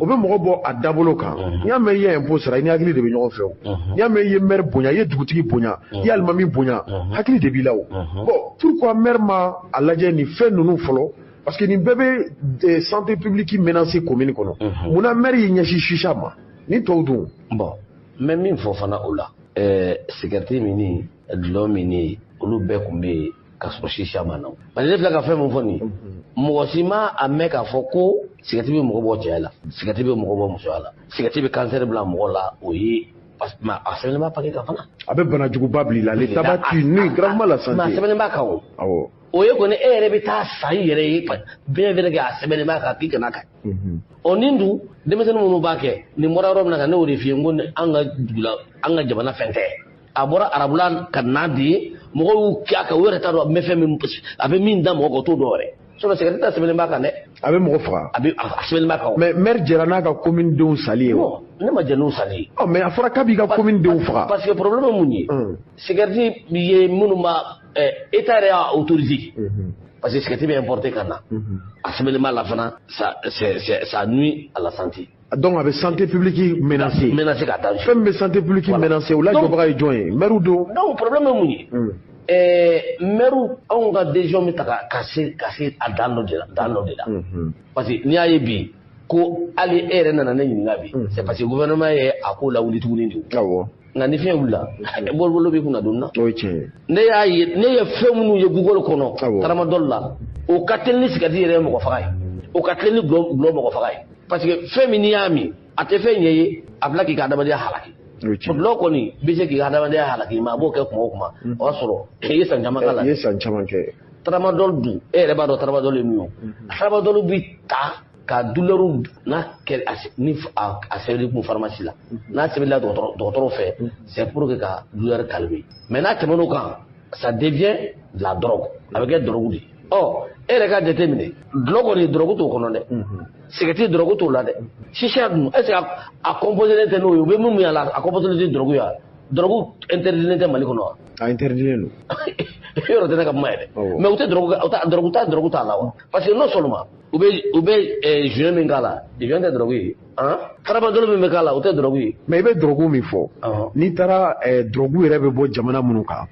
o bɛ mɔgɔ bɔ a dabolo kan. N'i y'a mɛn i ye impôt sara, i ni hakili de bɛ ɲɔgɔn fɛ o. N'i y'a mɛn i ye maire bonya, i ye dugutigi bonya, i ye alimami bonya, hakili de b'i la o. Bon, pourquoi maire ma a lajɛ nin fɛn ninnu fɔlɔ? Parce que nin bɛɛ bɛ santé publique menacer commune kɔnɔ. Munna maire y'i ɲɛsin shisha ma ni tɔw dun? Bon, n bɛ min fɔ fana o la, cigarette minni, dɔlɔ minni, olu bɛɛ tun bɛ yen ka sɔrɔ shisha ma na. Parce que ne filɛ ka fɛn min fɔ nin ye, mɔgɔ si ma a mɛn k'a fɔ ko cigarette bɛ mɔgɔ bɔ cɛya la, cigarette bɛ mɔgɔ bɔ musoya la, cigarette bɛ cancer bila mɔgɔ la. O ye a sɛbɛnnen b'a paquet kan fana. A bɛ bana juguba bila i la. Le tabac tue nuit gravement la santé. Mais a sɛbɛnnen b'a kan o. O ye kɔni e yɛrɛ bɛ taa san i yɛrɛ ye bien vrai que a sɛbɛnnen b'a kan k'i kana kɛ. Ɔ, nin dun, denmisɛnnin minnu b'a kɛ, nin bɔra yɔrɔ min na ka ne y'o de f'i ye, n ko an ka dugu la, an ka jamana fɛn tɛ. A bɔra arabula ka na de, mɔgɔw y'u kɛ a kan, u yɛrɛ t'a dɔn a bɛ fɛn min, a bɛ min da mɔgɔ kan, o t'o dɔn yɛrɛ. Sinon cigarette ta sɛbɛnnen b'a kan dɛ. A bɛ mɔgɔ faga. A bɛ a sɛbɛnnen b'a kan o. Mais maire jɛra n'a ka commune denw sali ye o. Non, ne ma jɛn n'u sali ye. Ɔ, mais a fɔra k'a b'i ka commune denw faga. Parce que problème ye mun ye? Cigarette ye minnu b'a état yɛrɛ y'a autorisé. Parce que cigarette bɛ importer ka na. A sɛbɛnnen b'a la fana, ça c'est ça nuit à la santé. Donc a bɛ santé publique menacer. Menacer ka taa. Fɛn min bɛ santé publique menacer, o lajɔbaga ye jɔn ye? Maire don. Donc problème ye mun ye? Maire, anw ka décision bɛ ta ka se a dan dɔ de la, dan dɔ de la. Parce que n'i y'a ye bi ko hali e yɛrɛ nana ne ɲininka bi, c'est parce que gouvernement ye a ko lawuli tuguni de. Nka ni fiɲɛ wulila, bolo b'i kunna don na. O ye tiɲɛ ye. Ne y'a ye, ne ye fɛn minnu ye Google kɔnɔ tramadol la, o ka teli ni cigarette yɛrɛ ye mɔgɔ faga ye, o ka teli ni dɔlɔ mɔgɔ faga ye. Parce que fɛn min n'i y'a min, a tɛ fɛn ɲɛ ye, a bila k'i ka adamadenya halaki. Dɔlɔ kɔni bɛ se k'i ka adamadenya halaki, mais a b'o kɛ kuma o kuma, o y'a sɔrɔ i ye san caman k'a la. I ye san caman kɛ. Tramadol dun, e yɛrɛ b'a dɔn tramadol ye min ye. Tramadol bi ta ka douleur n'a kɛ ni a sɛbɛnni kun pharmacie la, n'a sɛbɛnna dɔgɔtɔrɔ fɛ, c'est pour que ka douleur calmer. Mais n'a tɛmɛn'o kan, ça devient de la drogue, a bɛ kɛ drogue de ye. Ɔ, e yɛrɛ ka jateminɛ, dɔlɔ kɔni, drogue t'o kɔnɔ dɛ, cigarette, drogue t'o la dɛ. Shisha dun, est ce que a composé tɛ n'o ye? U bɛ min a la, a composé tɛ drogue ye wa? Drogue interdit tɛ Mali kɔnɔ wa? A interdit don. Yɔrɔ tɛ ne ka kuma yɛrɛ, mais u tɛ drogue, drogue t'a, drogue t'a la wa? Parce que non seulement u bɛ joint min k'a la, joint tɛ drogue ye, han, tramadol min bɛ k'a la, o tɛ drogue ye. Mais i bɛ drogue min fɔ, n'i taara drogue yɛrɛ bɛ bɔ jamana minnu kan,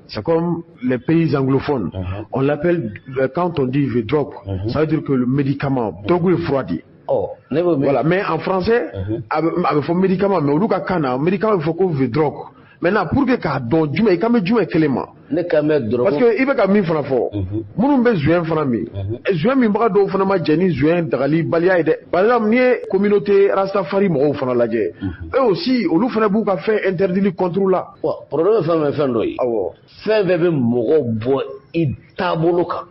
c'est comme les pays anglophones, on l'appelle, quand on dit drogue, ça veut dire que le médicament, drogue ye fura de ye. Ɔ, ne b'o. Voilà, mais en français, a bɛ fɔ médicament, mais olu ka kan na, médicament bɛ fɔ ko drogue. Maintenant, pour que k'a dɔn jumɛn i kan bɛ jumɛn kelen ma. Ne kan bɛ drogue. Parce que i bɛ ka min fana fɔ, minnu bɛ joint fana min, joint minbaga dɔw fana ma jɛ ni joint dagali baliya ye dɛ. Par exemple, n'i ye communauté Rastafari mɔgɔw fana lajɛ, eux aussi, olu fana b'u ka fɛn interdit contre la. Bon, problème fɛn fɛn fɛn dɔ ye. Fɛn bɛɛ bɛ mɔgɔw bɔ i taabolo kan.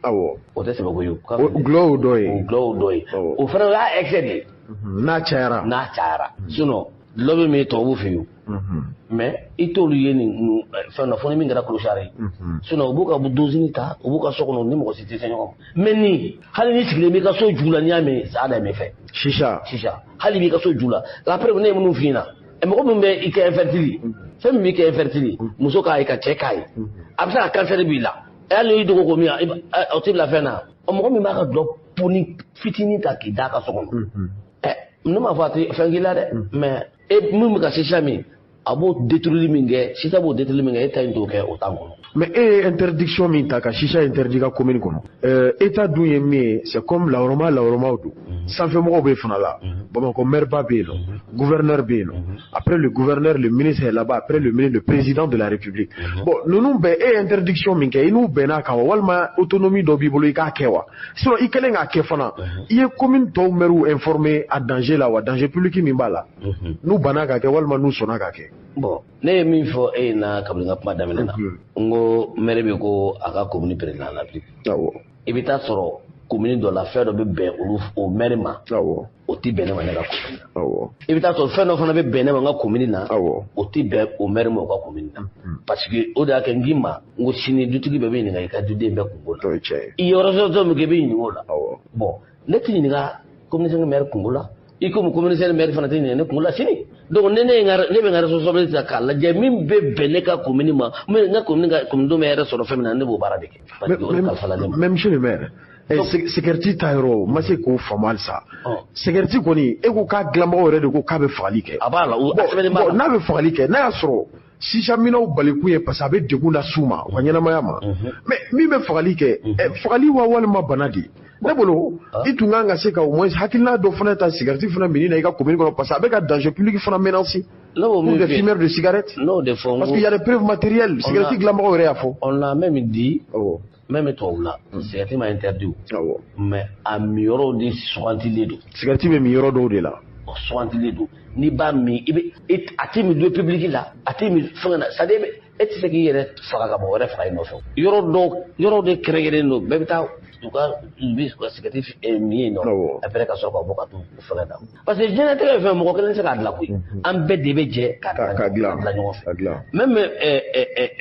O tɛ sɛbɛ ko ye o. Gulɔ y'o dɔ ye. O gulɔ y'o dɔ ye. O fana y'a excès de ye. N'a cayara. N'a cayara. Sinon dɔlɔ bɛ min tubabu fɛ yen, mais i t'olu ye nin fɛn na fo ni min kɛra clochard ye. Sinon u b'u ka dosini ta, u b'u ka so kɔnɔ, ni mɔgɔ si tɛ se ɲɔgɔn ma. Mais ni hali ni sigilen b'i ka so ju la, n'i y'a mɛn saya da i fɛ. Shisha. Shisha, hali b'i ka so ju la. La preuve, ne ye minnu f'i ɲɛna, mɔgɔ min bɛ i kɛ infertile, fɛn min b'i kɛ infertile, muso k'a ye ka cɛ k'a ye, a bɛ se ka cancer b'i la. Hali n'i dogo ko min, o t'i bila fɛn na. Mɔgɔ min b'a ka dɔlɔ poni fitinin ta k'i da a ka so kɔnɔ, ɛ, ne m'a fɔ a tɛ fɛn k'i la dɛ, mais e min bɛ ka shisha min, a b'o détruire min kɛ, shisha b'o détruire min kɛ, e ta in t'o kɛ o temps kɔnɔ. Mais e ye interdiction min ta ka shisha interdit ka commune kɔnɔ, état dun ye min ye, c'est comme lawurama lawuramaw don, sanfɛmɔgɔw bɛ fana la. Bamakɔ maire ba bɛ yen nɔ, gouverneur bɛ yen nɔ, après le gouverneur, le ministre est là-bas, après le ministre, le président de la République. Bon, ninnu bɛɛ, e ye interdiction min kɛ, i n'u bɛnn'a kan wa, walima autonomie dɔ b'i bolo i k'a kɛ wa? Sinon i kɛlen k'a kɛ fana, i ye commune tɔw maires informer a danger la wa, danger public min b'a la, n'u banna k'a kɛ walima n'u sɔnna k'a kɛ? Bon, ne ye min fɔ e ye na kabini n ka kuma daminɛ na, n ko maire bɛ ko a ka commune président de la République. I bɛ taa sɔrɔ commune dɔ la, fɛn dɔ bɛ bɛn olu o maire ma, o tɛ bɛn ne ma ne ka commune na. I bɛ taa sɔrɔ fɛn dɔ fana bɛ bɛn ne ma n ka commune na, o tɛ bɛn o maire ma o ka commune na. Parce que o de y'a kɛ n k'i ma n ko sini dutigi bɛɛ bɛ ɲininka i ka duden bɛɛ kunko la. I ye yɔrɔ min kɛ i bɛ ɲininka o la. Bon, ne tɛ ɲininka commune 5 maire kunko la, i komi commune 5 maire fana tɛ ɲininka ne kunko la sini. Donc ne bɛ n ka responsabilité ta k'a lajɛ min bɛ bɛn ne ka commune ma, n ka commune ka commune bɛ hɛrɛ sɔrɔ fɛn min na, ne b'o baara de kɛ. Parce que o de kalifala ne ma. Mais monsieur le maire, sécurité ta yɔrɔ ma se k'o faamu halisa. Sécurité kɔni, e ko k'a dilanbagaw yɛrɛ de ko k'a bɛ fagali kɛ. A b'a la, a sɛbɛnnen b'a la. N'a bɛ fagali kɛ, n'a y'a sɔrɔ sisa minɛnw balikun ye parce que a bɛ degun las'u ma u ka ɲɛnamaya ma. Mais min bɛ fagali kɛ, fagali wa walima bana de. Ne bolo, i tun kan ka se ka au moins hakilina dɔ fana ta cigarette fana minni na i ka commune kɔnɔ, parce que a bɛ ka danger public fana menacer. Pour des fumeurs de cigarettes. N'o de fɔ, parce qu'il y a des preuves matérielles. Cigarette dilanbagaw yɛrɛ y'a fɔ. On l'a même dit. Même tubabu la, cigarette ma interdit o. Mais a min yɔrɔw de sugantilen don. Cigarette bɛ min yɔrɔ dɔw de la. O sugantilen don. N'i b'a min, i bɛ a tɛ min lieu public la, a tɛ min fɛngɛ na, c'est à dire e tɛ se k'i yɛrɛ faga ka mɔgɔ wɛrɛ faga i nɔfɛ. Yɔrɔ dɔw, yɔrɔ de kɛrɛnkɛrɛnnen don, bɛɛ bɛ taa u ka u bɛ u ka cigarette min yen nɔ, après ka sɔrɔ ka bɔ ka t'u fɛngɛ da. Parce que diɲɛlatigɛ ye fɛn, mɔgɔ kelen tɛ se k'a dilan koyi. An bɛɛ de bɛ jɛ k'a dilan ɲɔgɔn fɛ. Même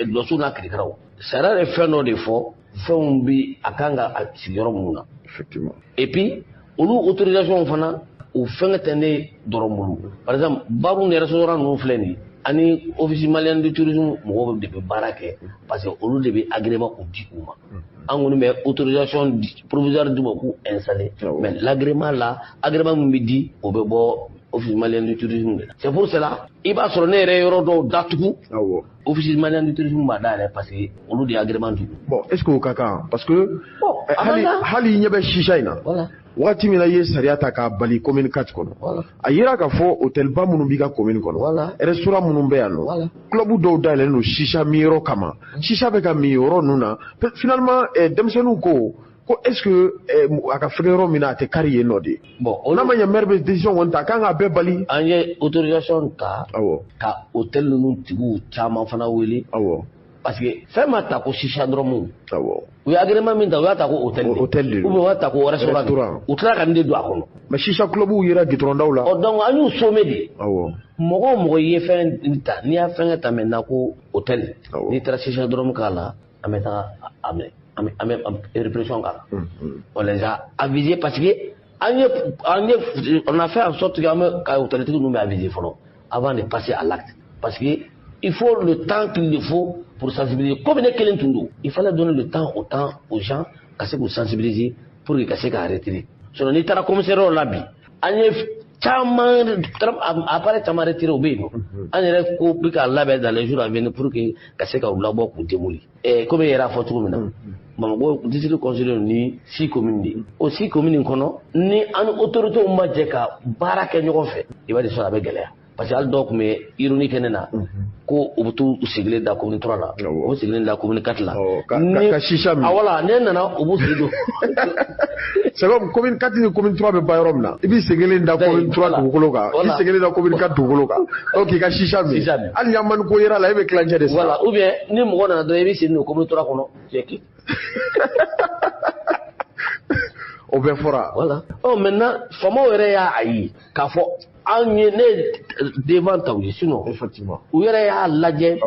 dɔlɔsow n'a kirikaraw, sariya ye fɛn dɔ de fɔ, fɛnw bɛ a kan ka sigi yɔrɔ minnu na. Effectivement. Et puis olu autorisation fana, o fɛngɛ tɛ ne dɔrɔn bolo. Par exemple, bariw ni restaurant ninnu filɛ nin ye, ani office malien de tourisme mɔgɔw de bɛ baara kɛ, parce que olu de bɛ agrément o di u ma. An kɔni bɛ autorisation provisoire d'u ma k'u installer, mais l'agrément là, agrément min bɛ di, o bɛ bɔ office malien de tourisme de la. C'est pour cela i b'a sɔrɔ ne yɛrɛ yɔrɔ dɔw datugu. Office malien de tourisme b'a dayɛlɛ parce que olu de ye agrément d'u ma. Bon, est-ce que o ka kan? Parce que hali i ɲɛ bɛ sisa in na. Wagati min na i ye sariya ta k'a bali commune 4 kɔnɔ, a yira k'a fɔ hôtelba minnu b'i ka commune kɔnɔ, restaurant minnu bɛ yan nɔ, club dɔw dayɛlɛlen don sisa minyɔrɔ kama, sisa bɛ ka min yɔrɔ ninnu na. Finalement, denmisɛnninw ko est-ce que a ka fɛgɛ yɔrɔ min na a tɛ kari yen nɔ de. Bon, n'a ma ɲɛ maire bɛ décision kɔni ta, a kan k'a bɛɛ bali. An ye autorisation ta ka hôtel ninnu tigiw caman fana wele. Parce que fɛn ma ta ko sisa dɔrɔn. U ye agrément min ta, u y'a ta ko hôtel de, ou bien u y'a ta ko restaurant, u tilala ka nin de don a kɔnɔ. Mais sisa clubw yera goudron daw la. Ɔ donc an y'u sommé de. Mɔgɔ o mɔgɔ i ye fɛn ta, n'i y'a fɛnkɛ ta maintenant ko hôtel, n'i taara sisa dɔrɔn k'a la, an bɛ taga a minɛ, an bɛ répression k'a la. On les a avisés parce que on a fait en sorte que an bɛ ka hôtel tigi ninnu bɛ aviser fɔlɔ avant de passer à l'acte, parce que il faut le temps qu'il faut pour sensibiliser. Comme ne kelen tun don, il fallait donner le temps au temps aux gens ka se k'u sensibiliser pour que ka se k'a retirer. Sinon n'i taara commissariat la bi, an ye caman appareil caman retiré, o bɛ yen nɔ. An yɛrɛ ko bɛ k'a labɛn dans les jours à venir pour que ka se k'u labɔ k'u démolir. Komi e yɛrɛ y'a fɔ cogo min na, Bamakɔ district considéré ni 6 communes de ye. O 6 communes kɔnɔ, ni an ni autorités ma jɛ ka baara kɛ ɲɔgɔn fɛ, i b'a de sɔrɔ a bɛ gɛlɛya. Parce que hali dɔw tun bɛ ironie kɛ ne na ko u bɛ t'u sigilen da commune 3 la, u b'u sigilen da commune 4 la. Ka sisa min. Voilà, ne nana u b'u sigi don. C'est comme commune 4 ni commune 3 bɛ ban yɔrɔ min na, i b'i sigilen da commune 3 dugukolo kan, i sigilen da commune 4 dugukolo kan, donc k'i ka sisa min. Hali ni amani ko yera la, e bɛ tilancɛ de sara. Voilà, ou bien ni mɔgɔ nana dɔrɔn i b'i sen don commune 3 kɔnɔ, tu es quitte. O bɛɛ fɔra. Voilà. Ɔ maintenant faamaw yɛrɛ y'a ye k'a fɔ an ye ne devant taw ye, sinon effectivement u yɛrɛ y'a lajɛ.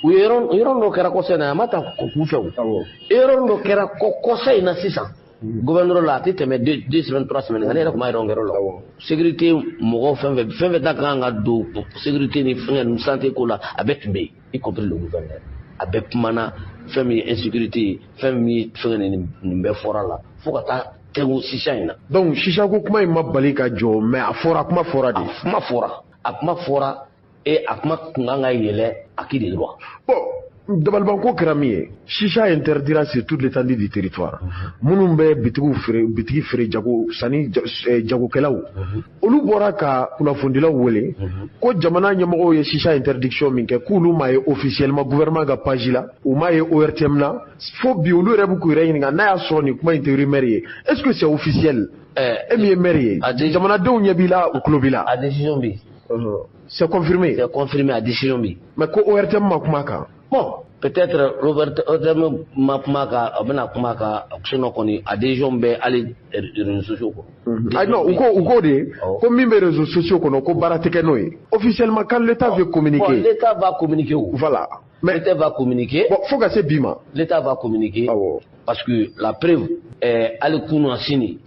U ye yɔrɔ dɔ kɛra kɔsa in na, a ma ta k'u fɛ o. Yɔrɔ dɔ kɛra kɔsa in na sisan, gouverneur la, a tɛ tɛmɛ 2 semaines 3 semaines kan, ne yɛrɛ tun b'a yɔrɔ kɛrɔ la. Sécurité mɔgɔ fɛn fɛn ta kan ka don sécurité ni fɛngɛ ninnu santé ko la, a bɛɛ tun bɛ yen, y compris le gouverneur. A bɛɛ kumana fɛn min ye insécurité ye, fɛn min ye fɛngɛ nin bɛɛ fɔra la fo ka taa tɛnku sisa in na. Donc sisa ko kuma in ma bali ka jɔ, mais a fɔra, kuma fɔra de. A kuma fɔra et a kuma kun kan ka yɛlɛ à qui de droit. Bon, dabalibanko kɛra min ye, sisa interdira sur toute l'étendue du territoire. Minnu bɛ bitigiw feere, bitigi feere, jago sanni, jagokɛlaw, olu bɔra ka kunnafonidilaw wele ko jamana ɲɛmɔgɔw ye sisa interdiction min kɛ, k'olu m'a ye officiellement gouvernement ka page la, u m'a ye ORTM na. Fo bi olu yɛrɛ bɛ k'u yɛrɛ ɲininka n'a y'a sɔrɔ nin kuma in tɛ rumeur ye. Est-ce que c'est officiel? E min ye maire ye, jamanadenw ɲɛ b'i la, u tulo b'i la. A décision bɛ yen. C'est confirmé. C'est confirmé, a décision bɛ yen. Mais ko ORTM ma kuma kan. Bon, Peut-être Robert ORTM ma kuma kan, a bɛna kuma kan, sinon kɔni a décision bɛ hali réseaux sociaux kɔnɔ. Ah non, u ko de ko min bɛ réseaux sociaux kɔnɔ, ko baara tɛ kɛ n'o ye officiellement quand l'État veut communiquer. Bon, l'État va communiquer o. Voilà. Mais l'État va communiquer. Bon, fo ka se bi ma. L'État va communiquer. Parce que la preuve, hali kunun sini.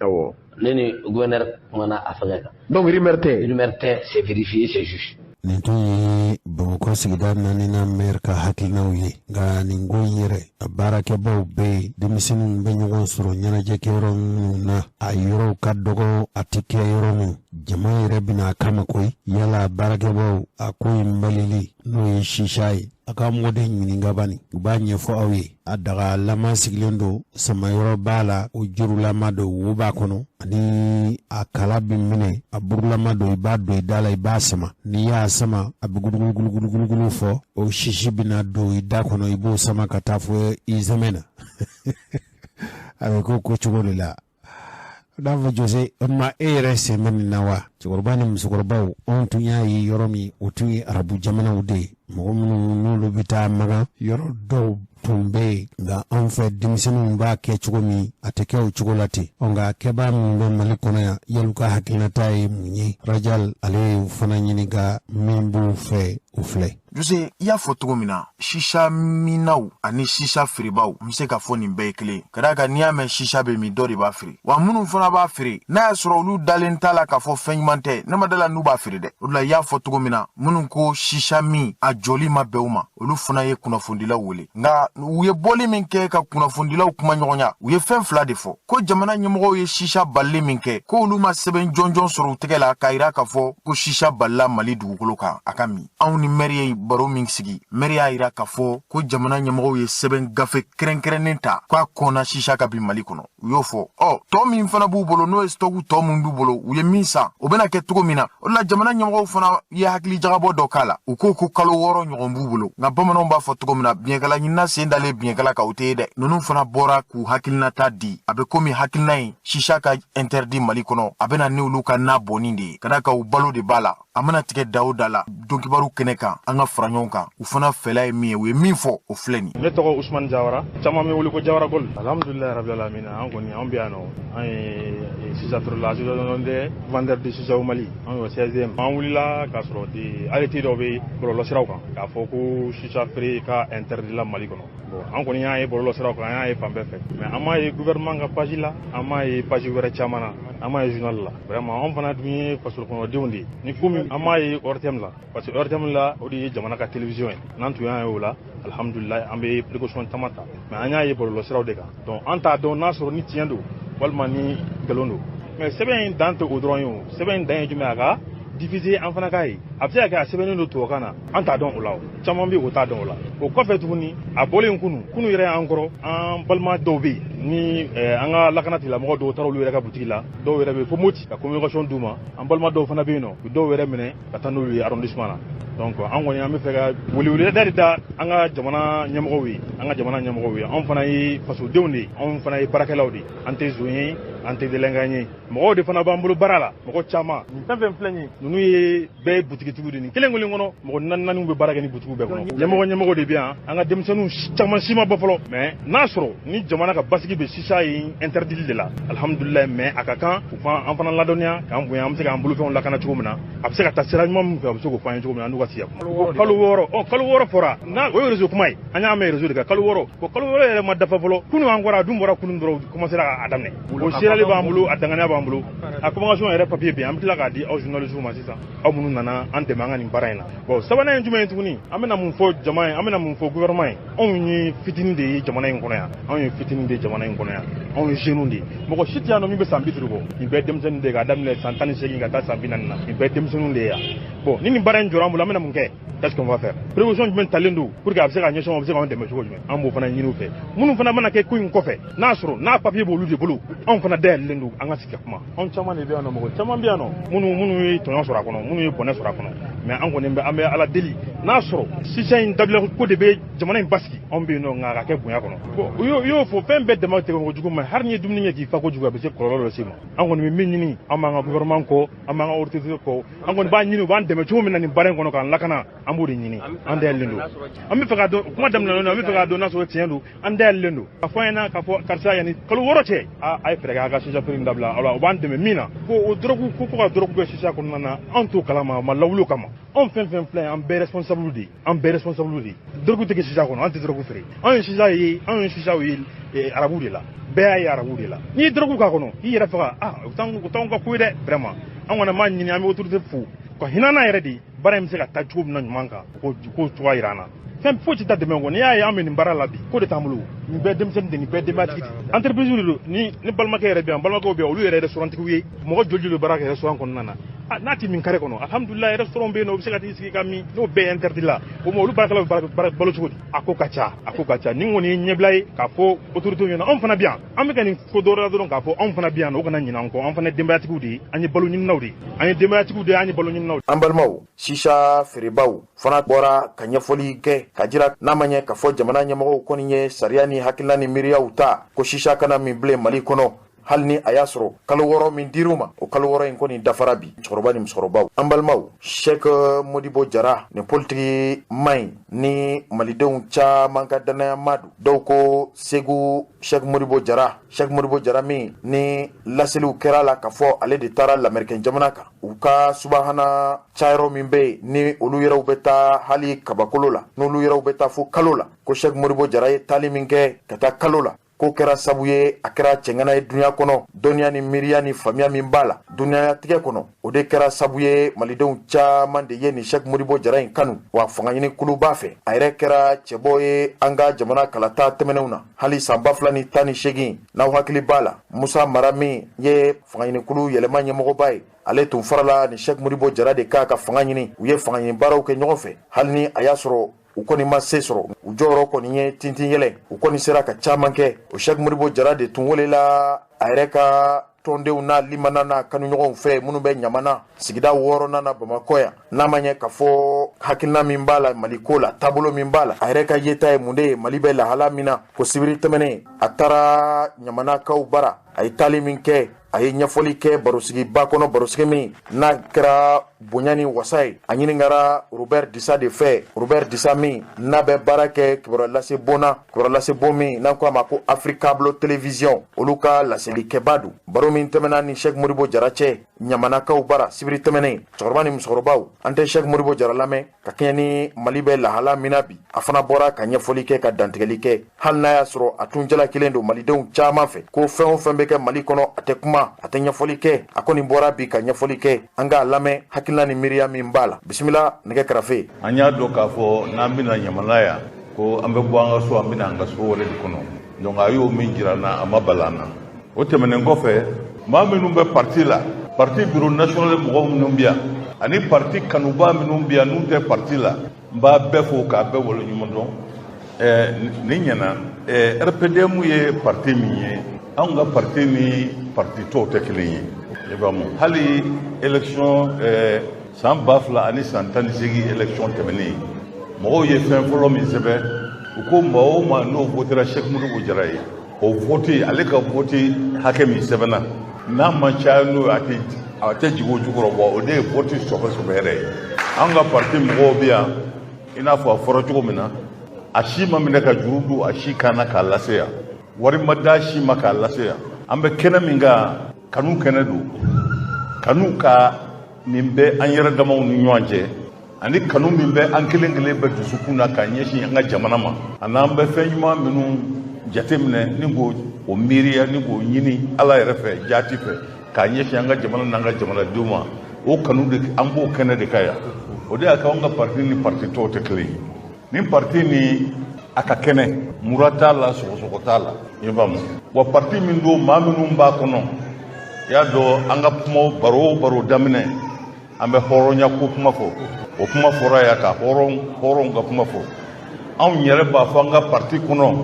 Ne ni gouverneur kumana a fɛngɛ kan. Donc rumeur tɛ. Rumeur tɛ, c'est vérifié, c'est juste. Nin tun ye Bamakɔ sigida naaninan maire ka hakilinaw ye. Nka nin ko in yɛrɛ, a baarakɛbaw bɛ yen, denmisɛnninw bɛ ɲɔgɔn sɔrɔ ɲɛnajɛkɛyɔrɔ minnu na, a yɔrɔw ka dɔgɔ, a tɛ kɛ yɔrɔ min jama yɛrɛ bɛna a kama koyi. Yala baarakɛbaw, a ko in balili, n'o ye sisa ye, a ka mɔden ɲininka bani, u b'a ɲɛfɔ aw ye. A dagalama sigilen don, samayɔrɔ b'a la, o jurulama don, wo b'a kɔnɔ, ani a kala bɛ minɛ, a burulama don, i b'a don i da la, i b'a sama. N'i y'a sama, a bɛ gulugulugulugulu fɔ, o sisi bɛna don i da kɔnɔ, i b'o sama ka taa fɔ i zɛmɛ na. A bɛ ko ko cogo de la n'a fɔ. Jose, o tuma e yɛrɛ sen bɛ nin na wa? Cɛkɔrɔba ni musokɔrɔbaw, anw tun y'a ye yɔrɔ min, o tun ye arabu jamanaw de ye, mɔgɔ minnu n'olu bɛ taa Magan, yɔrɔ dɔw tun bɛ yen. Nka anw fɛ, denmisɛnninw b'a kɛ cogo min, a tɛ kɛ o cogo la ten. Ɔ nka kɛbaa minnu bɛ Mali kɔnɔ yan, yali ka hakilinata ye mun ye? Rajal, ale ye fana ɲininka min b'u fɛ, o filɛ. Jose, i y'a fɔ cogo min na, sisa minnaw ani sisa feerebaw, n bɛ se k'a fɔ nin bɛɛ ye kelen. Ka d'a kan, n'i y'a mɛn sisa bɛ min, dɔ de b'a feere. Wa minnu fana b'a feere, n'a y'a sɔrɔ olu dalen t'a la k'a fɔ fɛn ɲuman tɛ, ne ma da la n'u b'a feere dɛ. O de la, i y'a fɔ cogo min na, minnu ko sisa min a jɔli ma bɛn u ma, olu fana ye kunnafonidilaw wele. Nka u ye bɔli min kɛ ka kunnafonidilaw kuma ɲɔgɔnya, u ye fɛn fila de fɔ: ko jamana ɲɛmɔgɔw ye sisa balili min kɛ, ko olu ma sɛbɛn jɔnjɔn sɔrɔ u tɛgɛ la k'a yira k'a fɔ ko sisa balila Mali dugukolo kan a ka min. Anw ni maire ye baro min sigi, maire y'a yira k'a fɔ ko jamana ɲɛmɔgɔw ye sɛbɛn gafe kɛrɛnkɛrɛnnen ta k'a kɔnna sisa ka bin Mali kɔnɔ, u y'o fɔ. Ɔ tɔ min fana b'u bolo, n'o ye stock tɔ min b'u bolo, u ye min san, o bɛna kɛ cogo min na. O de la, jamana ɲɛmɔgɔw fana ye hakili jagabɔ dɔ k'a la. U ko ko kalo 6 ɲɔgɔn b'u bolo. Nka bamananw b'a fɔ cogo min na, biɲɛkala ɲinina sen dalen biɲɛkala kan, o tɛ ye dɛ. Ninnu fana bɔra k'u hakilinata di. A bɛ komi hakilina in, sisa ka interdit Mali kɔnɔ, a bɛna ni olu ka na bɔnni de ye, ka d'a kan u balo de b'a la. A mana tigɛ da o da la, donkibaru kɛnɛ kan, an ka fara ɲɔgɔn kan. U fana fɛla ye min ye, u ye min fɔ, o filɛ nin. Ne tɔgɔ Usumani Jawara, caman bɛ wele ko Jawara Gol. Alhamdulilayi rabil alamin, an kɔni an bɛ yan nɔ, an ye sisa feerela, association des vendeurs de sisa au Mali, an y'o 16e. An wulila k'a sɔrɔ de arrêté dɔ bɛ bɔlɔlɔsiraw kan k'a fɔ ko sisa feere ka interdit la Mali kɔnɔ. Bon, an kɔni y'a ye bɔlɔlɔsiraw kan, an y'a ye fan bɛɛ fɛ, mais an m'a ye gouvernement ka page la, an m'a ye page wɛrɛ caman na, an m'a ye journal la. Vraiment, an fana dun ye fasokɔnɔdenw de ye. Ni komi an m'a ye ORTM la, parce que ORTM la, o de ye jamana ka télévision ye, n'an tun y'a ye o la, alhamdulilayi, an bɛ précaution caman ta. Mais an y'a ye bɔlɔlɔsiraw de kan, donc an t'a dɔn n'a sɔrɔ ni tiɲɛ don walima ni nkalon don. Mais sɛbɛn in dan tɛ o dɔrɔn ye. O sɛbɛn in dan ye jumɛn ye? A ka diffuser, an fana k'a ye. A bɛ se ka kɛ a sɛbɛnnen don tubabukan na, an t'a dɔn o la. O caman bɛ yen, o t'a dɔn o la. O kɔfɛ tuguni, a bɔlen kunu kunu yɛrɛ, an kɔrɔ, an balima dɔw bɛ yen ni an ka lakana tigilamɔgɔ dɔw taara olu yɛrɛ ka butigi la, dɔw yɛrɛ bɛ yen fo Moti ka communication d'u ma. An balima dɔw fana bɛ yen nɔ, u dɔw yɛrɛ minɛ ka taa n'olu ye arrondissement na. Donc an kɔni an bɛ fɛ ka weleweleda de da an ka jamana ɲɛmɔgɔw ye, an ka jamana ɲɛmɔgɔw ye. Anw fana ye fasodenw de ye, anw fana ye baarakɛlaw de ye, an tɛ zon ye, an tɛ délinquant ye. Mɔgɔw de fana b'an bolo baara la, mɔgɔ caman. Nin fɛn fɛn filɛ nin ye, ninnu ye bɛɛ ye butigitigiw de ye. Nin kelen kelen kɔnɔ, mɔgɔ naani naaniw bɛ baara kɛ ni butigiw bɛɛ kɔnɔ. Ɲɛmɔgɔ ɲɛmɔgɔ de bɛ yan. An ka denmisɛnninw caman si ma bɔ fɔlɔ. Mais n'a sɔrɔ ni jamana ka basigi bɛ sisa ye interdit de la, alhamdulilayi. Mais a ka kan u fana an fana ladɔnniya k'an bonya, an bɛ se k'an bolofɛnw lakana cogo min na, a bɛ se ka taa sira ɲuman min fɛ, a bɛ se k'o fɔ an ye cogo min na, an n'u ka sigi kuma. Kalo 6, ɔ kalo 6 fɔra n'a o ye réseau kuma ye, an y'a mɛn réseau de kan kalo 6. Bon, kalo 6 yɛrɛ ma dafa fɔlɔ. Kunun an kɔrɔ, a dun bɔra kunun dɔrɔn, u commencé k'a daminɛ. O seerali b'an bolo, a danganiya b'an bolo, a convocation yɛrɛ papier bɛ yen. An bɛ tila k'a di aw journalistes ma sisan, aw minnu nana an dɛmɛ an ka nin baara in na. Bon, sabanan ye jumɛn ye tuguni? An bɛna mun fɔ jama ye? An bɛna mun fɔ gouvernement ye? Anw ye fitinin de ye jamana in kɔnɔ yan, anw ye fitinin de ye jamana in kɔnɔ yan, anw ye jeunes de ye. Mɔgɔ si tɛ yan nɔ min bɛ san 50 bɔ. Nin bɛɛ denmisɛnnin de ye, k'a daminɛ san 18 ka taa san 40 na, nin bɛɛ denmisɛnninw de ye yan. Bon, ni nin baara in jɔra an bolo, an bɛna mun kɛ? Qu'est-ce qu'on va faire? Précaution jumɛn talen don pour que a bɛ se ka ɲɛsin, a bɛ se k'anw dɛmɛ cogo jumɛn? An b'o fana ɲini u fɛ. Minnu fana mana kɛ ko in kɔfɛ, n'a sɔrɔ n'a papier b'olu de bolo, anw fana dayɛlɛlen don an ka sigi ka kuma. Anw caman de bɛ yan nɔ, mɔgɔ caman bɛ yan nɔ minnu ye tɔɲɔ sɔrɔ a kɔnɔ, minnu ye bɔnɛ sɔrɔ a kɔnɔ. Mais an kɔni bɛ an bɛ Ala deli n'a sɔrɔ sisa in dabila ko de bɛ jamana in basigi, anw bɛ yen nɔ, nka a ka kɛ bonya kɔnɔ. Bon, u y'o fɔ, fɛn bɛɛ dama tɛgɛ kojugu ma, hali n'i ye dumuni kɛ k'i fa kojugu, a bɛ se kɔlɔlɔ dɔ se ma. An kɔni bɛ min ɲini, an b'an ka gouvernement kɔ, an b'an ka autorité kɔ, an kɔni b'a ɲini u b'an dɛmɛ cogo min na nin baara in kɔnɔ k'an lakana, an b'o de ɲini. An dayɛlɛlen don, an bɛ fɛ k'a dɔn, kuma daminɛ na, an bɛ fɛ k'a dɔn n'a sɔrɔ tiɲɛ don. An dayɛlɛlen don k'a fɔ an ɲɛna k'a fɔ karisa, yanni kalo 6 cɛ, a ye fɛɛrɛ kɛ a ka sisa feere in dabila. Alors o b'an dɛmɛ min na, ko o dɔrɔgu ko ka dɔrɔgu kɛ sisa kɔnɔna na, anw t'o kalama, a ma lawuli o kama. Anw fɛn fɛn filɛ, an bɛɛ responsable de ye, an bɛɛ responsable de ye. Dɔrɔgu tɛ kɛ sisa kɔnɔ, an tɛ dɔrɔgu feere. Anw ye sisa ye, anw ye sisaw ye arabu de la, bɛɛ y'a ye arabu de la. N'i ye dɔrɔgu k'a kɔnɔ, k'i yɛrɛ faga, o t'anw ka ko ye dɛ. Vraiment, an kɔni b'a ɲini, an bɛ autorité fo ka hinɛ an na yɛrɛ de, baara in bɛ se ka taa cogo min na ɲuman kan, o k'o cogoya yira an na. Fɛn foyi tɛ taa dɛmɛ kɔ. N'i y'a ye an bɛ nin baara la bi, ko de t'an bolo. Nin bɛɛ denmisɛnnin de, nin bɛɛ denbayatigi de, entreprise de don. Ni ne balimakɛ yɛrɛ bɛ yan, balimakɛw bɛ yan, olu yɛrɛ restaurant-tigiw ye. Mɔgɔ joli joli bɛ baara kɛ restaurant kɔnɔna na? N'a tɛ min carré kɔnɔ, alhamdulilayi, restaurant bɛ yen nɔ, u bɛ se ka t'i sigi ka min. N'o bɛɛ interdit la, o ma olu baarakɛlaw bɛ balo cogo di? A ko ka ca, a ko ka ca. Nin kɔni ye ɲɛbila ye k'a fɔ autorité ɲɛna, anw fana bɛ yan, an bɛ ka nin ko dɔ la dɔrɔn k'a fɔ anw fana bɛ yan, o kana ɲinɛ an kɔ. An fana ye denbayatigiw de ye, an ye balo ɲininaw de ye, an ye denbayatigiw de ye, an ye balo ɲininaw de ye. An balimaw, sisa feerebaw fana bɔra ka ɲɛfɔli kɛ ka jira n'a ma ɲɛ k'a fɔ jamana ɲɛmɔgɔw kɔni ye sariya ni hakilina ni miiriyaw ta ko sisa kana min bilen Mali kɔnɔ, hali ni a y'a sɔrɔ kalo 6 min dir'u ma, o kalo 6 in kɔni dafara bi. Cɛkɔrɔba ni musokɔrɔbaw, an balimaw, Cheikh Modibo Jara, nin politiki ma ɲi ni malidenw caman ka danaya ma don. Dɔw ko Segu Cheikh Modibo Jara, Cheikh Modibo Jara min ni laseliw kɛra la k'a fɔ ale de taara lamɛrikɛn jamana kan, u ka subahana cayɔrɔ min bɛ yen ni olu yɛrɛw bɛ taa hali kabakolo la, n'olu yɛrɛw bɛ taa fo kalo la, ko Cheikh Modibo Jara ye taali min kɛ ka taa kalo la, ko kɛra sabu ye, a kɛra cɛŋana ye dunuya kɔnɔ. Dɔnniya ni miiriya ni faamuya min b'a la dunyatigɛ kɔnɔ, o de kɛra sabu ye malidenw caman de ye nin Cheikh Modibo Jara in kanu. Wa fanga ɲini kuluba fɛ, a yɛrɛ kɛra cɛbɔ ye an ka jamana kalata tɛmɛnenw na, hali san 2018, n'aw hakili b'a la, Musa Mara min ye fanga ɲini kulu yɛlɛma ɲɛmɔgɔba ye, ale tun farala ni Cheikh Modibo Jara de kan ka fanga ɲini. U ye fanga ɲini baaraw kɛ ɲɔgɔn fɛ, hali ni a y'a sɔrɔ u kɔni ma se sɔrɔ, u jɔyɔrɔ kɔni ye tintin yɛlɛ, u kɔni sera ka caman kɛ. O Cheikh Modibo Jara de tun welela a yɛrɛ ka tɔndenw n'a limana n'a kanuɲɔgɔnw fɛ minnu bɛ Ɲamana sigida 6nan na Bamakɔ yan. N'a ma ɲɛ k'a fɔ hakilina min b'a la Mali ko la, taabolo min b'a la, a yɛrɛ ka yeta ye mun de ye Mali bɛ lahala min na, ko sibiri tɛmɛnen a taara Ɲamanakaw bara, a ye taali min kɛ, a ye ɲɛfɔli kɛ barosigiba kɔnɔ, barosigi min n'a kɛra bonya ni wasa ye. A ɲininkara Robert Dissa de fɛ, Robert Dissa min n'a bɛ baara kɛ kibaruya lase bon na, kibaruya lase bon min n'an ko a ma ko Africable Télévision, olu ka laselikɛba don. Baro min tɛmɛna ni Cheikh Modibo Jara cɛ Ɲamanakaw bara sibiri tɛmɛnen, cɛkɔrɔba ni musokɔrɔbaw, an tɛ Cheikh Modibo Jara lamɛn ka kɛɲɛ ni Mali bɛ lahala min na bi. A fana bɔra ka ɲɛfɔli kɛ, ka dantigɛli kɛ, hali n'a y'a sɔrɔ a tun jalakilen don malidenw caman fɛ ko fɛn o fɛn bɛ kɛ Mali kɔnɔ, a tɛ kuma, a tɛ ɲɛfɔli kɛ. A kɔni bɔra bi ka ɲɛfɔli kɛ, an k'a lamɛn hakilina ni miiriya min b'a la. Bisimila nɛgɛ kɛrɛfɛ. An y'a dɔn k'a fɔ n'an bɛna Ɲamana yan, ko an bɛ bɔ an ka so, an bɛna an ka so wɛrɛ de kɔnɔ. Donc a y'o min jira an na, a ma bala an na. O tɛmɛnen kɔfɛ, maa minnu bɛ parti la, parti bureau national mɔgɔ minnu bɛ yan, ani parti kanuba minnu bɛ yan n'u tɛ parti la, n b'a bɛɛ fo k'a bɛɛ waleɲuman dɔn. Nin ɲɛna, RPDM ye parti min ye, anw ka parti ni parti tɔw tɛ kelen ye. I b'a mɔ hali élection san 2018 élection tɛmɛnen, mɔgɔw ye fɛn fɔlɔ min sɛbɛn, u ko maa o maa n'o votera Cheikh Modibo Jara ye, o vote, ale ka vote hakɛ min sɛbɛnna, n'a ma caya n'o ye, a tɛ jigin o jukɔrɔ. Bɔ o de ye vote sɔbɛ sɔbɛ yɛrɛ ye. An ka parti mɔgɔw bɛ yan, i n'a fɔ a fɔra cogo min na, a si ma minɛ ka juru don a si kan na k'a lase yan, wari ma d'a si ma k'a lase yan. An bɛ kɛnɛ min kan, kanu kɛnɛ don, kanu ka min bɛ an yɛrɛ damaw ni ɲɔgɔn cɛ, ani kanu min bɛ an kelen kelen bɛ dusukun na k'a ɲɛsin an ka jamana ma, ani an bɛ fɛn ɲuman minnu jateminɛ ni k'o o miiriya ni k'o ɲini Ala yɛrɛ fɛ, jaati fɛ, k'a ɲɛsin an ka jamana n'an ka jamanadenw ma. O kanu de, an b'o kɛnɛ de kan yan. O de y'a kɛ anw ka parti ni parti tɔw tɛ kelen ye. Nin parti ni a ka kɛnɛ, mura t'a la, sɔgɔsɔgɔ t'a la, i faamu. Wa parti min don, maa minnu b'a kɔnɔ, i y'a dɔn, an ka kumaw baro o baro daminɛ, an bɛ hɔrɔnya ko kuma fɔ. O kuma fɔra yan ka hɔrɔnw ka kuma fɔ. Anw yɛrɛ b'a fɔ an ka parti kɔnɔ,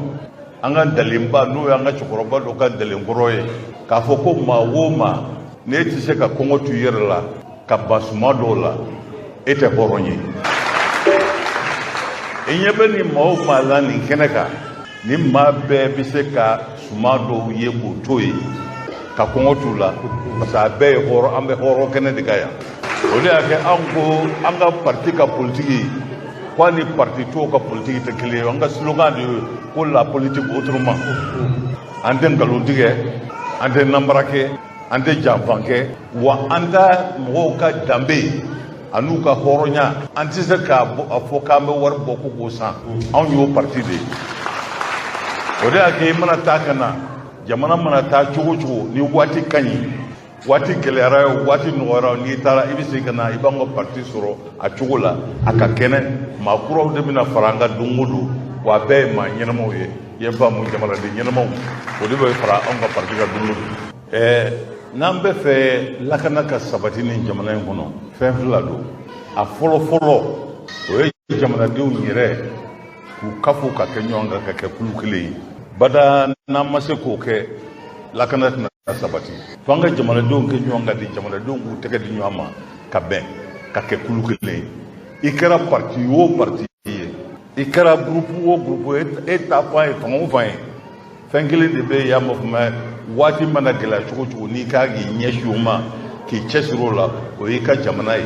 an ka dalenba, n'o y'an ka cɛkɔrɔba dɔ ka dalenkɔrɔ ye, k'a fɔ ko maa o maa n'e tɛ se ka kɔngɔ tu i yɛrɛ la ka ban suma dɔw la, E tɛ hɔrɔn ye. I ɲɛ bɛ nin maa o maa la nin kɛnɛ kan, nin maa bɛɛ bɛ se ka suman dɔw ye k'o to yen ka kɔngɔ t'u la, parce que a bɛɛ ye hɔrɔn. An bɛ hɔrɔn kɛnɛ de kan yan. O de y'a kɛ anw ko an ka parti ka politiki ko a ni parti tɔw ka politiki tɛ kelen ye. An ka slogan de ye ko la politique autrement. An tɛ nkalon tigɛ, an tɛ nanbara kɛ, an tɛ janfan kɛ, wa an ta mɔgɔw ka danbe an'u ka hɔrɔnya, an tɛ se k'a fɔ k'an bɛ wari bɔ ko k'o san. Anw y'o parti de ye. O de y'a kɛ i mana taa ka na, jamana mana taa cogo o cogo, ni waati ka ɲi, waati gɛlɛyara o, waati nɔgɔyara o, n'i taara, i bɛ segin ka na, i b'an ka parti sɔrɔ a cogo la, a ka kɛnɛ. Maa kuraw de bɛna fara an kan don o don, wa a bɛɛ ye maa ɲɛnamaw ye. I ye faamu? Jamanaden ɲɛnamaw, o de bɛ fara anw ka parti kan don o don. N'an bɛ fɛ lakana ka sabati nin jamana in kɔnɔ, fɛn fila don. A fɔlɔ fɔlɔ, o ye jamanadenw yɛrɛ k'u kafo ka kɛ ɲɔgɔn kan, ka kɛ kulu kelen ye. Bada n'an ma se k'o kɛ, lakana tɛna sabati. Fo an ka jamanadenw kɛ ɲɔgɔn kan de, jamanadenw k'u tɛgɛ di ɲɔgɔn ma ka bɛn ka kɛ kulu kelen ye. I kɛra parti o parti ye, i kɛra groupe o groupe ye, e ta fan ye fan o fan ye, fɛn kelen de bɛ yen, y'a mɔ waati mana gɛlɛya cogo o cogo, n'i ka k'i ɲɛsin o ma, k'i cɛsiri o la, o y'i ka jamana ye.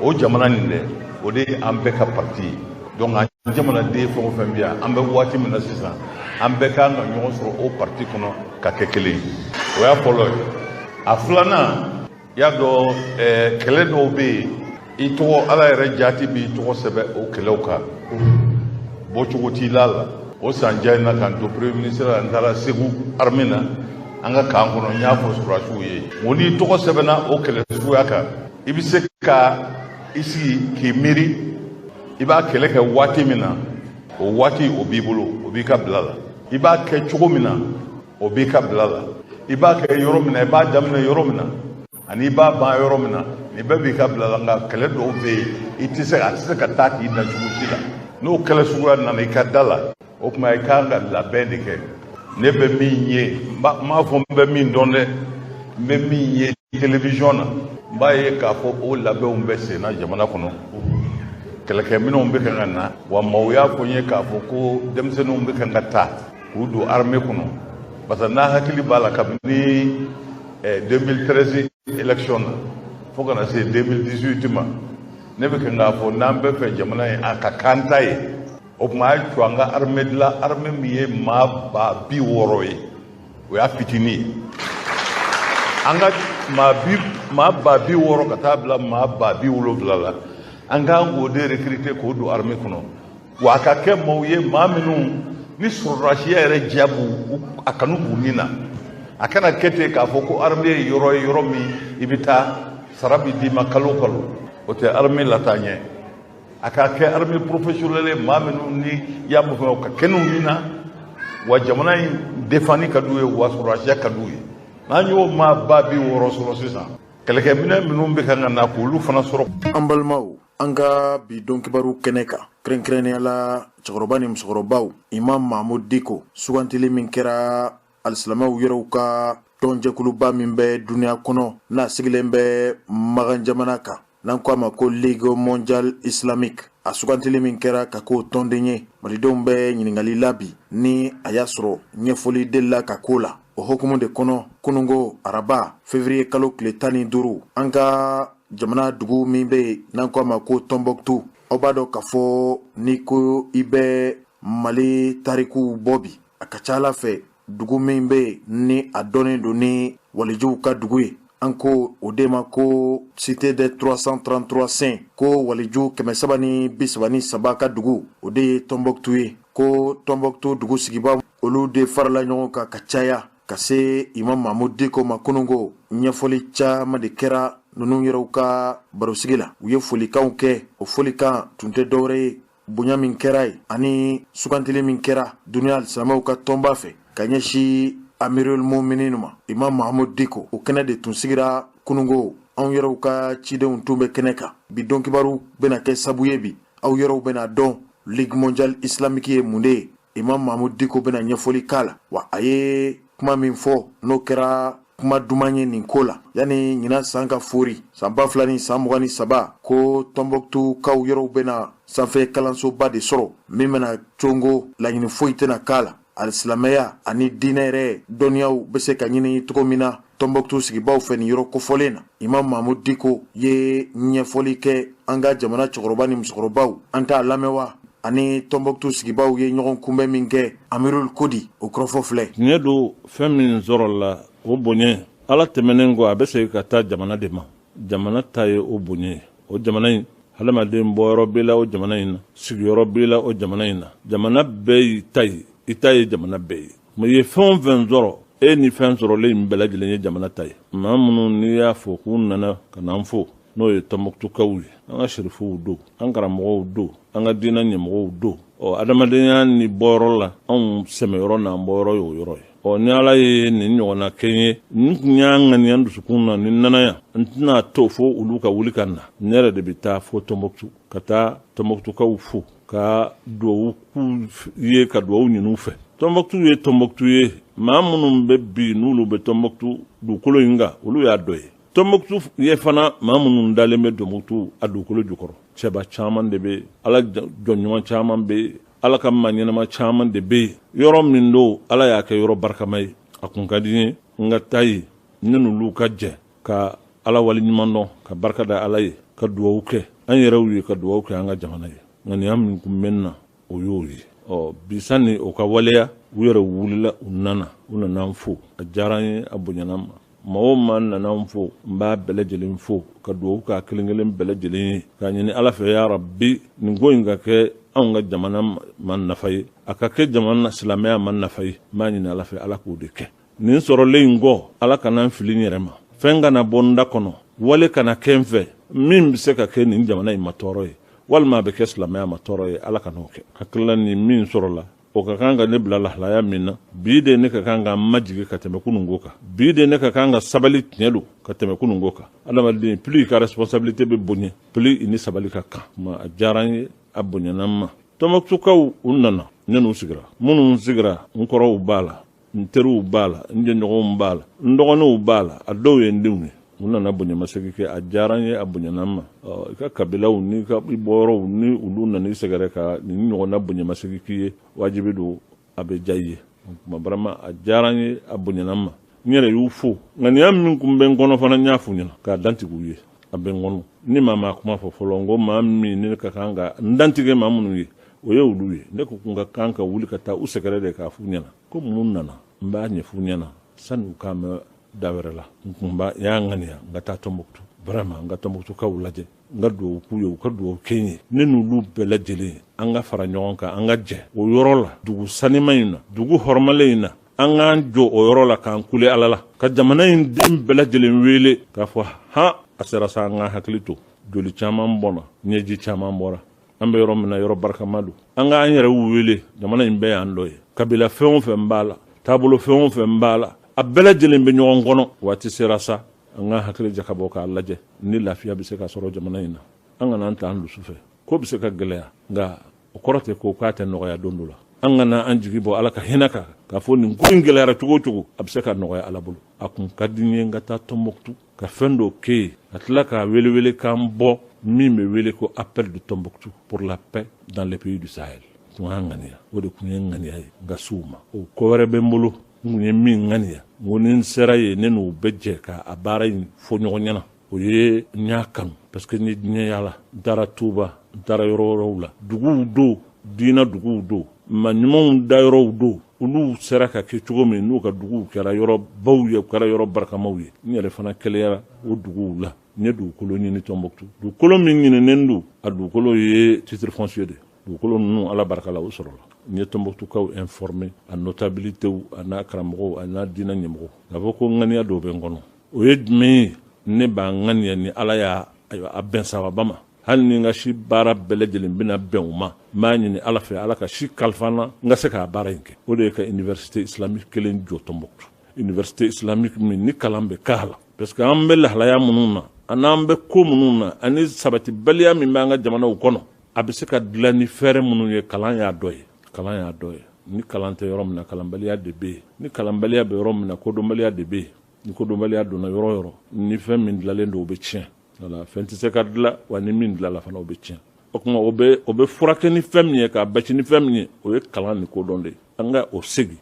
O jamana nin dɛ, o de ye an bɛɛ ka parti ye. Donc an jamanaden fɛn o fɛn bɛ yan, an bɛ waati min na sisan, an bɛɛ kan ka ɲɔgɔn sɔrɔ o parti kɔnɔ ka kɛ kelen ye. O y'a fɔlɔ ye. A filanan, i y'a dɔn, kɛlɛ dɔw bɛ yen, i tɔgɔ, Ala yɛrɛ jaati b'i tɔgɔ sɛbɛn o kɛlɛw kan, bɔcogo t'i la. La o san ja in na, k'an to premier ministre la, n taara Segu armée na, an ka camp kɔnɔ, n y'a fɔ sɔrɔdasiw ye n ko n'i tɔgɔ sɛbɛnna o kɛlɛ suguya kan, i bɛ se ka i sigi k'i miiri i b'a kɛlɛ kɛ waati min na, o waati o b'i bolo, o b'i ka bila la. I b'a kɛ cogo min na, o b'i ka bila la. I b'a kɛ yɔrɔ min na, i b'a daminɛ yɔrɔ min na, ani i b'a ban yɔrɔ min na, nin bɛɛ b'i ka bila la. Nka kɛlɛ dɔw bɛ yen, i tɛ se, a tɛ se ka taa k'i dan cogo si la. N'o kɛlɛ suguya nana i ka da la, o tuma i kan ka labɛn de kɛ. Ne bɛ min ye, n m'a fɔ n bɛ min dɔn dɛ, n bɛ min ye télévision na, n b'a ye k'a fɔ o labɛnw bɛ sen na jamana kɔnɔ. Kɛlɛkɛminɛnw bɛ kan ka na, wa maaw y'a fɔ n ye k'a fɔ ko denmisɛnninw bɛ kan ka ta k'u don armée kɔnɔ, parce que n'a hakili b'a la, kabini 2013 élection na fo ka na se 2018 ma, ne bɛ kan k'a fɔ n'an bɛ fɛ jamana in a ka kan ta ye, o tuma a ye to an ka armée dilan, armée min ye maa 60,000 ye, o y'a fitinin ye. An ka maa 60,000 ka taa bila maa 70,000 la, an k'an k'o de recruter k'o don armée kɔnɔ, wa a ka kɛ maaw ye, maa minnu ni sɔrɔdasiya yɛrɛ diya b'u, a kanu b'u ni na. A kana kɛ ten k'a fɔ ko armée ye yɔrɔ ye, yɔrɔ min i bɛ taa, sara bɛ d'i ma kalo o kalo. O tɛ armée lataa ɲɛ. A ka kɛ armée professionnelle ye, maa minnu ni y'a mɔ fɛn ka kɛnɛw ni na, wa jamana in défendre ka d'u ye, wa sɔrɔdasiya ka d'u ye. N'an y'o maa 60,000 sɔrɔ sisan, kɛlɛkɛminɛn minnu bɛ kan ka na, k'olu fana sɔrɔ. An balimaw, an ka bi don kibaru kɛnɛ kan, kɛrɛnkɛrɛnnenya la cɛkɔrɔba ni musokɔrɔbaw, Imam Mahmoud Dicko sugantili min kɛra alisilamɛw yɛrɛw ka tɔnjɛkuluba min bɛ duniya kɔnɔ, n'a sigilen bɛ Makan jamana kan, n'an ko a ma ko Ligue mondiale islamique, a sugantili min kɛra ka k'o tɔnden ye, malidenw bɛ ɲininkali la bi ni a y'a sɔrɔ ɲɛfɔli delila ka k'o la. O hukumu de kɔnɔ, kunungo araba, février kalo tile 15, an ka jamana dugu min bɛ yen n'an ko a ma ko Tɔnbɔkutu, aw b'a dɔn k'a fɔ n'i ko i bɛ Mali tarikuw bɔ bi, a ka ca ala fɛ, dugu min bɛ yen ni a dɔnnen don ni walijuw ka dugu ye, an ko o de ma ko cité des 333 saints, ko waliju 333 ka dugu, o de ye Tɔnbɔkutu ye. Ko Tɔnbɔkutu dugu sigibaw, olu de farala ɲɔgɔn kan ka caya ka se Imam Mahmoud Dicko ma kunungo. Ɲɛfɔli caman de kɛra ninnu yɛrɛw ka barosigi la. U ye folikanw kɛ. O folikan tun tɛ dɔwɛrɛ ye bonya min kɛra ye ani sugantili min kɛra duniya alisilamɛw ka tɔnba fɛ ka ɲɛsin Amirul Muminin ma, Imam Mahmoud Dicko. O kɛnɛ de tun sigira kunungo. Anw yɛrɛw ka cidenw tun bɛ kɛnɛ kan. Bi don kibaru bɛna kɛ sabu ye bi, aw yɛrɛw bɛna dɔn Ligue mondiale islamique ye mun de ye. Imam Mahmoud Dicko bɛna ɲɛfɔli k'a la, wa a ye kuma min fɔ, n'o kɛra kuma duman ye nin ko la yanni ɲinan san ka fori san 2023, ko Tɔnbɔkutukaw yɔrɔw bɛna sanfɛ kalansoba de sɔrɔ min bɛna congo, laɲini foyi tɛna k'a la. Alisilamɛya ani diinɛ yɛrɛ dɔnniyaw bɛ se ka ɲini cogo min na Tɔnbɔkutu sigibaw fɛ nin yɔrɔ kofɔlen na, Imam Mahmud Diko ye ɲɛfɔli kɛ an ka jamana cɛkɔrɔba ni musokɔrɔbaw. An t'a lamɛn wa? Ani Tɔnbɔkutu sigibaw ye ɲɔgɔn kunbɛn min kɛ, Amirul Kodi o kɔrɔfɔ filɛ. Tiɲɛ don, fɛn min sɔrɔla, o bonya, Ala tɛmɛnen kɔ, a bɛ segin ka taa jamana de ma. Jamana ta ye o bonya ye. O jamana in, hadamaden bɔyɔrɔ b'i la o jamana in na, sigiyɔrɔ b'i la o jamana in na. Jamana bɛɛ y'i ta ye, i ta ye jamana bɛɛ ye. Mais i ye fɛn o fɛn sɔrɔ, e ni fɛn sɔrɔlen in bɛɛ lajɛlen ye jamana ta ye. Maa minnu n'i y'a fɔ k'u nana ka na an fo, n'o ye Tɔnbɔkutukaw ye, an ka sirifuw don, an karamɔgɔw don, an ka diinɛ ɲɛmɔgɔw don. Ɔ, adamadenya ni bɔyɔrɔ la, anw sɛmɛyɔrɔ n'an bɔyɔrɔ y'o yɔrɔ ye. Ɔ, ni Ala ye nin ɲɔgɔnna kɛ n ye, n tun y'a ŋaniya n dusukun na ni nanaya, n tɛna to fo olu ka wuli ka na, ne yɛrɛ de bɛ taa fo Tɔnbɔkutu, ka taa Tɔnbɔkutukaw fo, ka duwawu k'u ye, ka duwawu ɲini u fɛ. Tɔnbɔkutu ye Tɔnbɔkutu ye. Maa minnu bɛ bi, n'olu bɛ Tɔnbɔkutu dugukolo in kan, olu y'a dɔ ye. Tɔnbɔkutu ye fana maa minnu dalen bɛ Tɔnbɔkutu a dugukolo jukɔrɔ, cɛba caman de bɛ, Ala jɔn ɲuman caman bɛ, Ala ka maa ɲɛnama caman de bɛ yen. Yɔrɔ min don, Ala y'a kɛ yɔrɔ barikama ye. A kun ka di n ye n ka taa yen, ne n'olu ka jɛ ka Ala wale ɲuman dɔn, ka barika da Ala ye, ka duwawu kɛ an yɛrɛw ye, ka duwawu kɛ an ka jamana ye. Ŋaniya min kun bɛ n na, o y'o ye. Ɔ, bi, sani o ka waleya, u yɛrɛ wulila, u nana, u nana n fo. A diyara n ye, a bonyana n ma. Maa o maa nana n fo, n b'a bɛɛ lajɛlen fo, ka dugawu k'a kelen kelen bɛɛ lajɛlen ye, k'a ɲini Ala fɛ, ya Rabi, nin ko in ka kɛ anw ka jamana ma nafa ye, a ka kɛ jamana silamɛya ma nafa ye. N b'a ɲini Ala fɛ, Ala k'o de kɛ. Nin sɔrɔlen in kɔ, Ala kana n fili n yɛrɛ ma, fɛn kana bɔ n da kɔnɔ, wale kana kɛ n fɛ min bɛ se ka kɛ nin jamana in ma tɔɔrɔ ye, walima a bɛ kɛ silamɛya ma tɔɔrɔ ye. Ala kan'o kɛ. Hakilila ni min sɔrɔla, o ka kan ka ne bila lahalaya min na bi de, ne ka kan ka majigi ka tɛmɛ kununko kan. Bi de, ne ka kan ka sabali, tiɲɛ don, ka tɛmɛ kununko kan. Adamaden, plus i ka responsabilité bɛ bonya, plus i ni sabali ka kan. Ma a diyara n ye, a bonyana n ma. Tɔnbɔkutukaw, u nana, ne n'u sigira. Minnu sigira, n kɔrɔw b'a la, n teriw b'a la, n jɛɲɔgɔnw b'a la, n dɔgɔninw b'a la, a dɔw ye n denw ye. U nana bonyamasegin kɛ. A diyara n ye, a bonyana n ma. I ka kabilaw n'i ka i bɔyɔrɔw ni olu nana i sɛgɛrɛ ka nin ɲɔgɔnna bonyamasegin k'i ye, wajibi don a bɛ diya i ye. Kuma vraiment, a diyara n ye, a bonyana n ma. N yɛrɛ y'u fo. Ŋaniya min kun bɛ n kɔnɔ fana, n y'a f'u ɲɛna k'a dantigɛ u ye. A bɛ n kɔnɔ ni maa maa kuma fɔ fɔlɔ, n ko maa min ni ne ka kan ka n dantigɛ maa minnu ye, o ye olu ye. Ne ko kun ka kan ka wuli ka taa u sɛgɛrɛ de k'a f'u ɲɛna ko mun nana. N b'a ɲɛf'u ɲɛna sani u k'a mɛn da wɛrɛ la. N kun b'a y'a ŋaniya n ka taa Tɔnbɔkutu, vraiment n ka Tɔnbɔkutukaw lajɛ, n ka dugawu k'u ye, u ka dugawu kɛ n ye. Ne n'olu bɛɛ lajɛlen, an ka fara ɲɔgɔn kan, an ka jɛ o yɔrɔ la, dugu sanima in na, dugu hɔrɔmalen in na, an k'an jɔ o yɔrɔ la k'an kule Ala la, ka jamana in den bɛɛ lajɛlen wele k'a fɔ han, a sera sa, an k'an hakili to. Joli caman bɔnna, ɲɛji caman bɔra. An bɛ yɔrɔ min na, yɔrɔ barikama don. An k'an yɛrɛ wele, jamana in bɛɛ y'an dɔ ye. Kabila fɛn o fɛn b'a la, taabolo fɛn o fɛn b'a la, a bɛɛ lajɛlen bɛ ɲɔgɔn kɔnɔ. Waati sera sa, an k'an hakili jakabɔ k'a lajɛ ni lafiya bɛ se ka sɔrɔ jamana in na. An kana an ta an dusu fɛ. Ko bɛ se ka gɛlɛya, nka o kɔrɔ tɛ ko k'a tɛ nɔgɔya don dɔ la. An kana an jigi bɔ Ala ka hinɛ kan, k'a fɔ nin ko in gɛlɛyara cogo o cogo, a bɛ se ka nɔgɔya Ala bolo. A kun ka di n ye n ka taa Tɔnbɔkutu ka fɛn dɔ kɛ yen, ka tila ka welewelekan bɔ min bɛ wele ko appel de Tombouctou pour la paix dans les pays du Sahel. Tun y'a ŋaniya, o de tun ye ŋaniya ye n ka s'u ma. O ko wɛrɛ bɛ n bolo, n kun ye min ŋaniya, n ko ni n sera yen, ne n'u bɛ jɛ ka a baara in fɔ ɲɔgɔn ɲɛna. O ye n y'a kanu parce que n ye diɲɛ yaala, n taara Tuba, n taara yɔrɔ wɛrɛw la, duguw don, diinɛ duguw don, maa ɲumanw dayɔrɔw don. Olu sera ka kɛ cogo min, n'u ka duguw kɛra yɔrɔ baw ye, u kɛra yɔrɔ barikamaw ye, n yɛrɛ fana keleyara o duguw la. N ye dugukolo ɲini Tɔnbɔkutu. Dugukolo min ɲininen don, a dugukolo ye titre foncier de. Dugukolo ninnu, Ala barika la, o sɔrɔla. N ye Tɔnbɔkutukaw informé, a notabilitéw, a n'a karamɔgɔw, a n'a diinɛ ɲɛmɔgɔw, k'a fɔ ko ŋaniya dɔw bɛ n kɔnɔ. O ye jumɛn ye? Ne b'a ŋaniya ni Ala y'a ayiwa a bɛn sababa ma, hali ni n ka si baara bɛɛ lajɛlen bɛna bɛn o ma, n b'a ɲini Ala fɛ, Ala ka si kalifa n na, n ka se k'a baara in kɛ. O de ye ka université islamique kelen jɔ Tɔnbɔkutu, université islamique min ni kalan bɛ k'a la, parce que an bɛ lahalaya minnu na, ani bɛ ko minnu na, ani sabatibaliya min bɛ an ka jamanaw kɔnɔ, a bɛ se ka dilan ni fɛɛrɛ minnu ye, kalan y'a dɔ ye. Kalan y'a dɔ ye. Ni kalan tɛ yɔrɔ min na, kalanbaliya de bɛ yen. Ni kalanbaliya bɛ yɔrɔ min na, kodɔnbaliya de bɛ yen. Ni kodɔnbaliya donna yɔrɔ o yɔrɔ, ni fɛn min dilanlen don, o bɛ tiɲɛ. Wala fɛn tɛ se ka dilan wa, ni min dilanla fana, o bɛ tiɲɛ. O tuma o bɛ furakɛ ni fɛn min ye, k'a basi ni fɛn min ye, o ye kalan ni kodɔn de ye. An ka o segin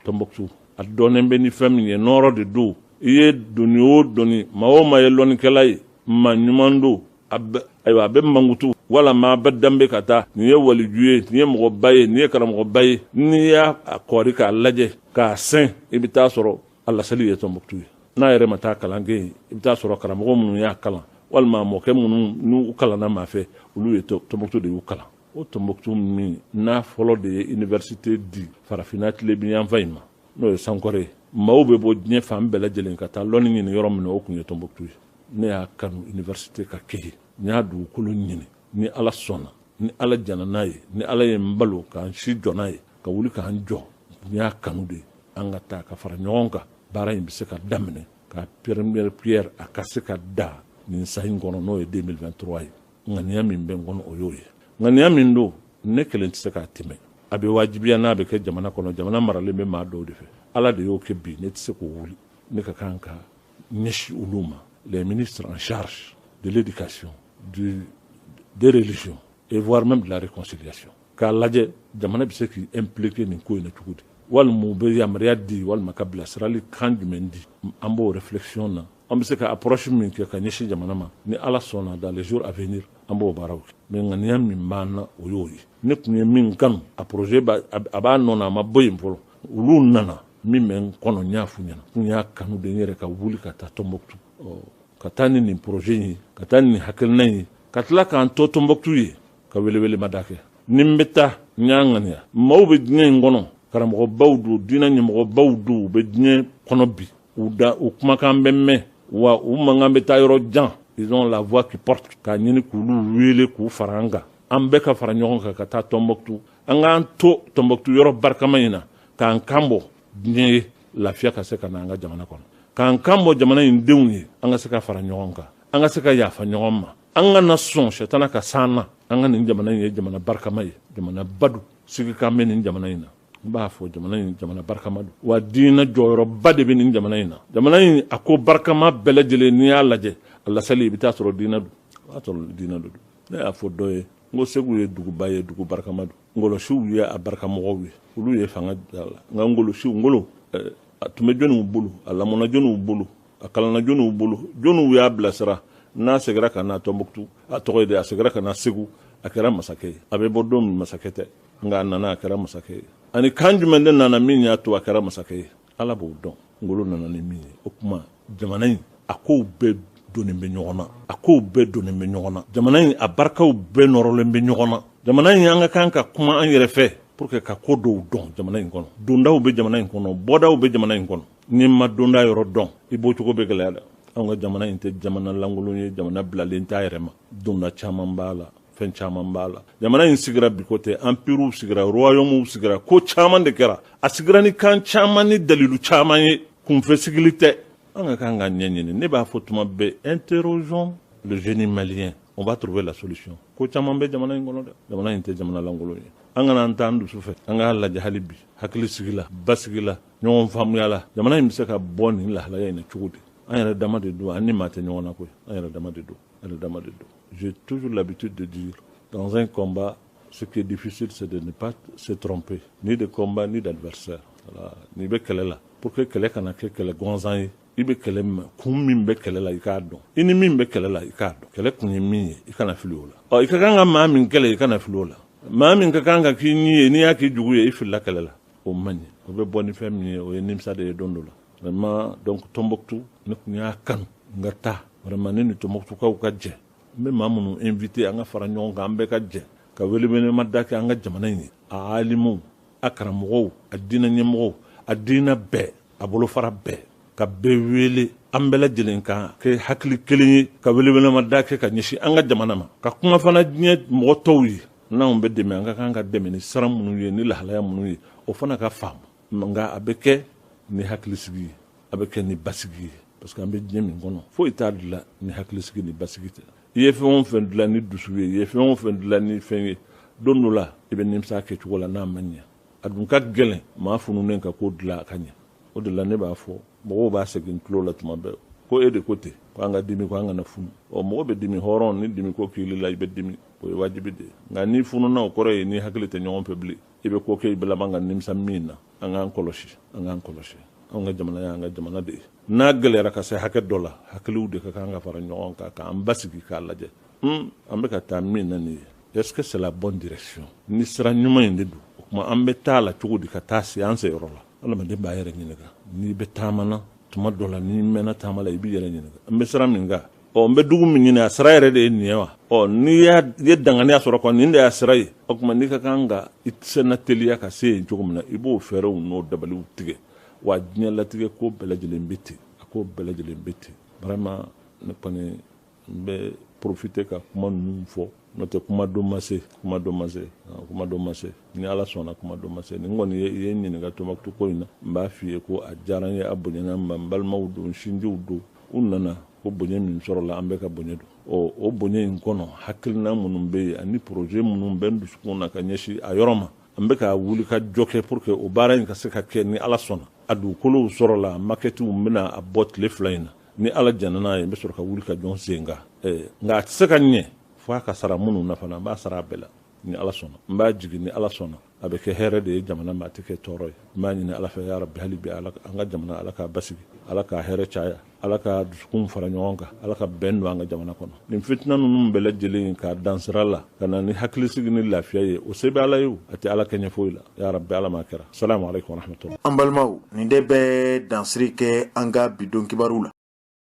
Tɔnbɔkutu. A dɔnnen bɛ ni fɛn min ye, nɔrɔ de don. I ye doni o doni, maa o maa ye lɔnnikɛla ye, maa ɲuman don, ayiwa, a bɛ mankutu wala maa bɛ danbe ka taa. Nin ye waliju ye, nin ye mɔgɔba ye, nin ye karamɔgɔba ye. N'i y'a kɔri k'a lajɛ k'a sɛn, i bɛ taa sɔrɔ a laseli ye Tɔnbɔkutu ye. N'a yɛrɛ ma taa kalan kɛ yen, i bɛ taa sɔrɔ karamɔgɔ minnu y'a kalan, walima mɔkɛ minnu n'u kalanna maa fɛ, olu ye Tɔnbɔkutu de y'u kalan. O Tɔnbɔkutu min n'a fɔlɔ de ye université di farafinna tilebinyanfan in ma, n'o ye Sankɔrɔ ye, maaw bɛ bɔ diɲɛ fan bɛɛ lajɛlen ka taa lɔnni ɲini yɔrɔ min na, o tun ye Tɔnbɔkutu ye. Ne y'a kanu université ka kɛ yen. N y'a dugukolo ɲini. Ni Ala sɔnna, ni Ala jɛnna n'a ye, ni Ala ye n balo k'an si jɔ n'a ye, ka wuli k'an jɔ, n y'a kanu de an ka taa ka fara ɲɔgɔn kan. Baara in bɛ se ka daminɛ ka première pierre a ka se ka da nin san in kɔnɔ, n'o ye 2023 ye. Ŋaniya min bɛ n kɔnɔ, o y'o ye. Ŋaniya min don, ne kelen tɛ se k'a tɛmɛ. A bɛ wajibiya n'a bɛ kɛ jamana kɔnɔ. Jamana maralen bɛ maa dɔw de fɛ. Ala de y'o kɛ bi, ne tɛ se k'o wuli. Ne ka kan ka ɲɛsin olu ma, les ministres en charge de l'éducation, des religions et voire même de la réconciliation, k'a lajɛ jamana bɛ se k'i impliquer nin ko in na cogo di, walima u bɛ yamaruya di, walima ka bilasirali kan jumɛn di. An b'o réflexion na, an bɛ se ka approche min kɛ ka ɲɛsin jamana ma. Ni Ala sɔnna, dans les jours à venir, an b'o baaraw kɛ. Mais ŋaniya min b'an na, o y'o ye. Ne tun ye min kanu, a projet a b'a nɔ na, a ma bɔ yen fɔlɔ. Olu nana min bɛ n kɔnɔ, n y'a f'u ɲɛna. N y'a kanu de n yɛrɛ ka wuli ka taa Tɔnbɔkutu, ka taa ni nin projet in ye, ka taa ni nin hakilina in ye, ka tila k'an to Tɔnbɔkutu ye, ka welewele-mada kɛ. Ni n bɛ taa, n y'a ŋaniya, maaw bɛ diɲɛ in kɔnɔ, karamɔgɔbaw don, diinɛ ɲɛmɔgɔbaw don, u bɛ diɲɛ kɔnɔ bi, u da u kumakan bɛ mɛn wa, u mankan bɛ taa yɔrɔ jan, ils ont la voix qui porte, k'a ɲini k'olu wele k'u fara an kan, an bɛɛ ka fara ɲɔgɔn kan ka taa Tɔnbɔkutu. An k'an to Tɔnbɔkutu yɔrɔ barikama in na, k'an kan bɔ diɲɛ ye, lafiya ka se ka na an ka jamana kɔnɔ, k'an kan bɔ jamana in denw ye, an ka se ka fara ɲɔgɔn kan, an ka se ka yafa ɲɔgɔn ma, an ka na sɔn sɛtana ka s'an na. An ka nin jamana in ye jamana barikama ye, jamana badu sigikan bɛ nin jamana in na. N b'a fɔ, jamana in jamana barikama don wa, diinɛ jɔyɔrɔba de bɛ nin jamana in na. Jamana in a ko barikama bɛɛ lajɛlen, n'i y'a lajɛ a lasali, i bɛ taa sɔrɔ diinɛ don, o b'a sɔrɔ diinɛ don. Ne y'a fɔ dɔ ye, n ko Segu ye duguba ye, dugu barikama don. Ngolosiw ye a barikamɔgɔw ye, olu ye fanga da la. Nka ngolosiw, ngolo a tun bɛ jɔnniw bolo? A lamɔna jɔnniw bolo? A kalanna jɔnniw bolo? Jɔnniw y'a bilasira? N'a seginna ka na Tɔnbɔkutu, a tɔgɔ ye di? A seginna ka na Segu, a kɛra masakɛ ye. A bɛ bɔ don min, masakɛ tɛ, nka a nana, a kɛra masakɛ ye. Ani kan jumɛn de nana min y'a to a kɛra masakɛ ye? Ala b'o dɔn. Ngolo nana ni min ye. O tuma jamana in a kow bɛɛ donnen bɛ ɲɔgɔn na, a kow bɛɛ donnen bɛ ɲɔgɔn na. Jamana in a barikaw bɛɛ nɔrɔlen bɛ ɲɔgɔn na. Jamana in, an ka kan ka kuma an yɛrɛ fɛ pour que ka ko dɔw dɔn jamana in kɔnɔ. Dondaw bɛ jamana in kɔnɔ, bɔdaw bɛ jamana in kɔnɔ. N'i ma donda yɔrɔ dɔn, i bɔcogo bɛ gɛlɛya dɛ. Anw ka jamana in tɛ jamana lankolon ye, jamana bilalen t'a yɛrɛ ma. Donda caman b'a la, fɛn caman b'a la. Jamana in sigira bi ko tɛ. Empirew sigira, royaumew sigira, ko caman de kɛra. A sigira ni kan caman ni dalilu caman ye, kunfɛ sigili tɛ. An ka kan ka ɲɛɲini. Ne b'a fɔ tuma bɛɛ, interrogeons le génie malien, on va trouver la solution. Ko caman bɛ jamana in kɔnɔ dɛ. Jamana in tɛ jamana lankolon ye. An kana an t'an dusu fɛ, an k'a lajɛ hali bi, hakili sigi la, basigi la, ɲɔgɔn faamuya la, jamana in bɛ se ka bɔ nin lahalaya in na cogo di? An yɛrɛ dama de don, an ni maa tɛ ɲɔgɔn na koyi. An yɛrɛ dama de don, an yɛrɛ dama de don. J'ai toujours l'habitude de dire, dans un combat, ce qui est difficile, c'est de ne pas se tromper, ni de combat ni d'adversaire. Voilà. N'i bɛ kɛlɛ la, pour que kɛlɛ kana kɛ kɛlɛ gansan ye, i bɛ kɛlɛ min, kun min bɛ kɛlɛ la, i k'a dɔn. I ni min bɛ kɛlɛ la, i k'a dɔn. Kɛlɛ kun ye min ye, i kana fili o la. Ɔ, i ka kan ka maa min kɛlɛ, i kana fili o la. Maa min ka kan ka k'i ɲi ye, n'i y'a k'i jugu ye, i filila kɛlɛ la, o man ɲi. O bɛ bɔ ni fɛn min ye, o ye nimisa de ye don dɔ la. Vraiment, donc Tombouctou, ne tun y'a kanu n ka taa. Vraiment, ne ni Tombouctoukaw ka jɛ, n bɛ maa minnu invité, an ka fara ɲɔgɔn kan, an bɛɛ ka jɛ ka welewelema da kɛ an ka jamana in ye, a alimuw, a karamɔgɔw, a diinɛ ɲɛmɔgɔw, a diinɛ bɛɛ, a bolofara bɛɛ, ka bɛɛ wele, an bɛɛ lajɛlen ka kɛ hakili kelen ye, ka welewelema da kɛ ka ɲɛsin an ka jamana ma, ka kuma fana diɲɛ mɔgɔ tɔw ye. N'anw bɛ dɛmɛ, an ka kan ka dɛmɛ ni sira minnu ye, ni lahalaya minnu ye, o fana ka faamu. Nka a bɛ kɛ ni hakilisigi ye, a bɛ kɛ ni basigi ye, parce que an bɛ diɲɛ min kɔnɔ, foyi t'a dilan ni hakilisigi ni basigi tɛ. I ye fɛn o fɛn dilan ni dusu ye, i ye fɛn o fɛn dilan ni fɛn ye, don dɔ la i bɛ nimisa kɛcogo la n'a ma ɲɛ. A dun ka gɛlɛn maa fununen ka ko dilan a ka ɲɛ. O de la ne b'a fɔ Mɔgɔw b'a segin tulo la tuma bɛɛ ko e de ko ten, ko an ka dimi, ko an kana funu. Ɔ, mɔgɔ bɛ dimi, hɔrɔn ni dimi ko k'i la, i bɛ dimi, o ye wajibi de ye. Nka n'i fununa, o kɔrɔ ye n'i hakili tɛ ɲɔgɔn fɛ bilen, i bɛ ko kɛ, i bɛ laban ka nimisa min na. An k'an kɔlɔsi, an k'an kɔlɔsi. Anw ka jamana y'an ka jamana de ye. N'a gɛlɛyara ka se hakɛ dɔ la, hakiliw de ka kan ka fara ɲɔgɔn kan k'an basigi k'a lajɛ an bɛ ka taa min na nin ye, est-ce que c'est la bonne direction? Ni sira ɲuman in de don, o tuma an bɛ taa la cogo di ka taa se an seyɔrɔ la? Adamaden b'a yɛrɛ ɲininka. N'i bɛ taama na tuma dɔ la, n'i mɛnna taama la, i b'i yɛrɛ ɲininka: n bɛ sira min kan, ɔ, n bɛ dugu min ɲini, a sira yɛrɛ de ye nin ye wa? Ɔ, n'i y'a ye danganiya sɔrɔ kɔni, nin de y'a sira ye, o tuma n'i ka kan ka i senna teliya ka se yen cogo min na, i b'o fɛɛrɛw n'o dabaliw tigɛ. Wa diɲɛ latigɛ ko bɛɛ lajɛlen bɛ ten, a ko bɛɛ lajɛlen bɛ ten. Vraiment, ne kɔni n bɛ profiter ka kuma ninnu fɔ, n'o tɛ kuma don ma se, kuma don ma se, kuma don ma se. Ni Ala sɔnna, kuma don ma se. Nin kɔni ye i ye n ɲininka Tombouctou ko in na, n b'a f'i ye ko a diyara n ye, a bonyana n ma. N balimaw don, sinjiw don, u nana ko bonya min sɔrɔla, an bɛɛ ka bonya don. Ɔ, o bonya in kɔnɔ, hakilina minnu bɛ yen ani projet minnu bɛ n dusukun na ka ɲɛsin a yɔrɔ ma, an bɛ ka wuli ka jɔ kɛ pour que o baara in ka se ka kɛ, ni Ala sɔnna. A dugukolow sɔrɔla, maquettew bɛna a bɔ tile 2 in na, ni Ala jɛnna n'a ye, n bɛ sɔrɔ ka wuli ka jɔ sen kan. Nka a tɛ se ka ɲɛ fo a ka sara minnu na fana, n b'a sara a bɛɛ la, ni Ala sɔnna. N b'a jigin, ni Ala sɔnna, a bɛ kɛ hɛrɛ de ye jamana ma, a tɛ kɛ tɔɔrɔ ye. N b'a ɲini Ala fɛ, ya rabi, hali bi Ala an ka jamana, Ala k'a basigi, Ala k'a hɛrɛ caya, Ala ka dusukun fara ɲɔgɔn kan, Ala ka bɛn don an ka jamana kɔnɔ. Nin fitina ninnu bɛɛ lajɛlen k'a dan sira la ka na ni hakilisigi ni lafiya ye, o se bɛ Ala ye, o a tɛ Ala kɛɲɛ foyi la. Ya rabi, Ala m'a kɛra. Salamu aleykum warahmatulah. An balimaw, nin de bɛ dansiri kɛ an ka bi don kibaru la.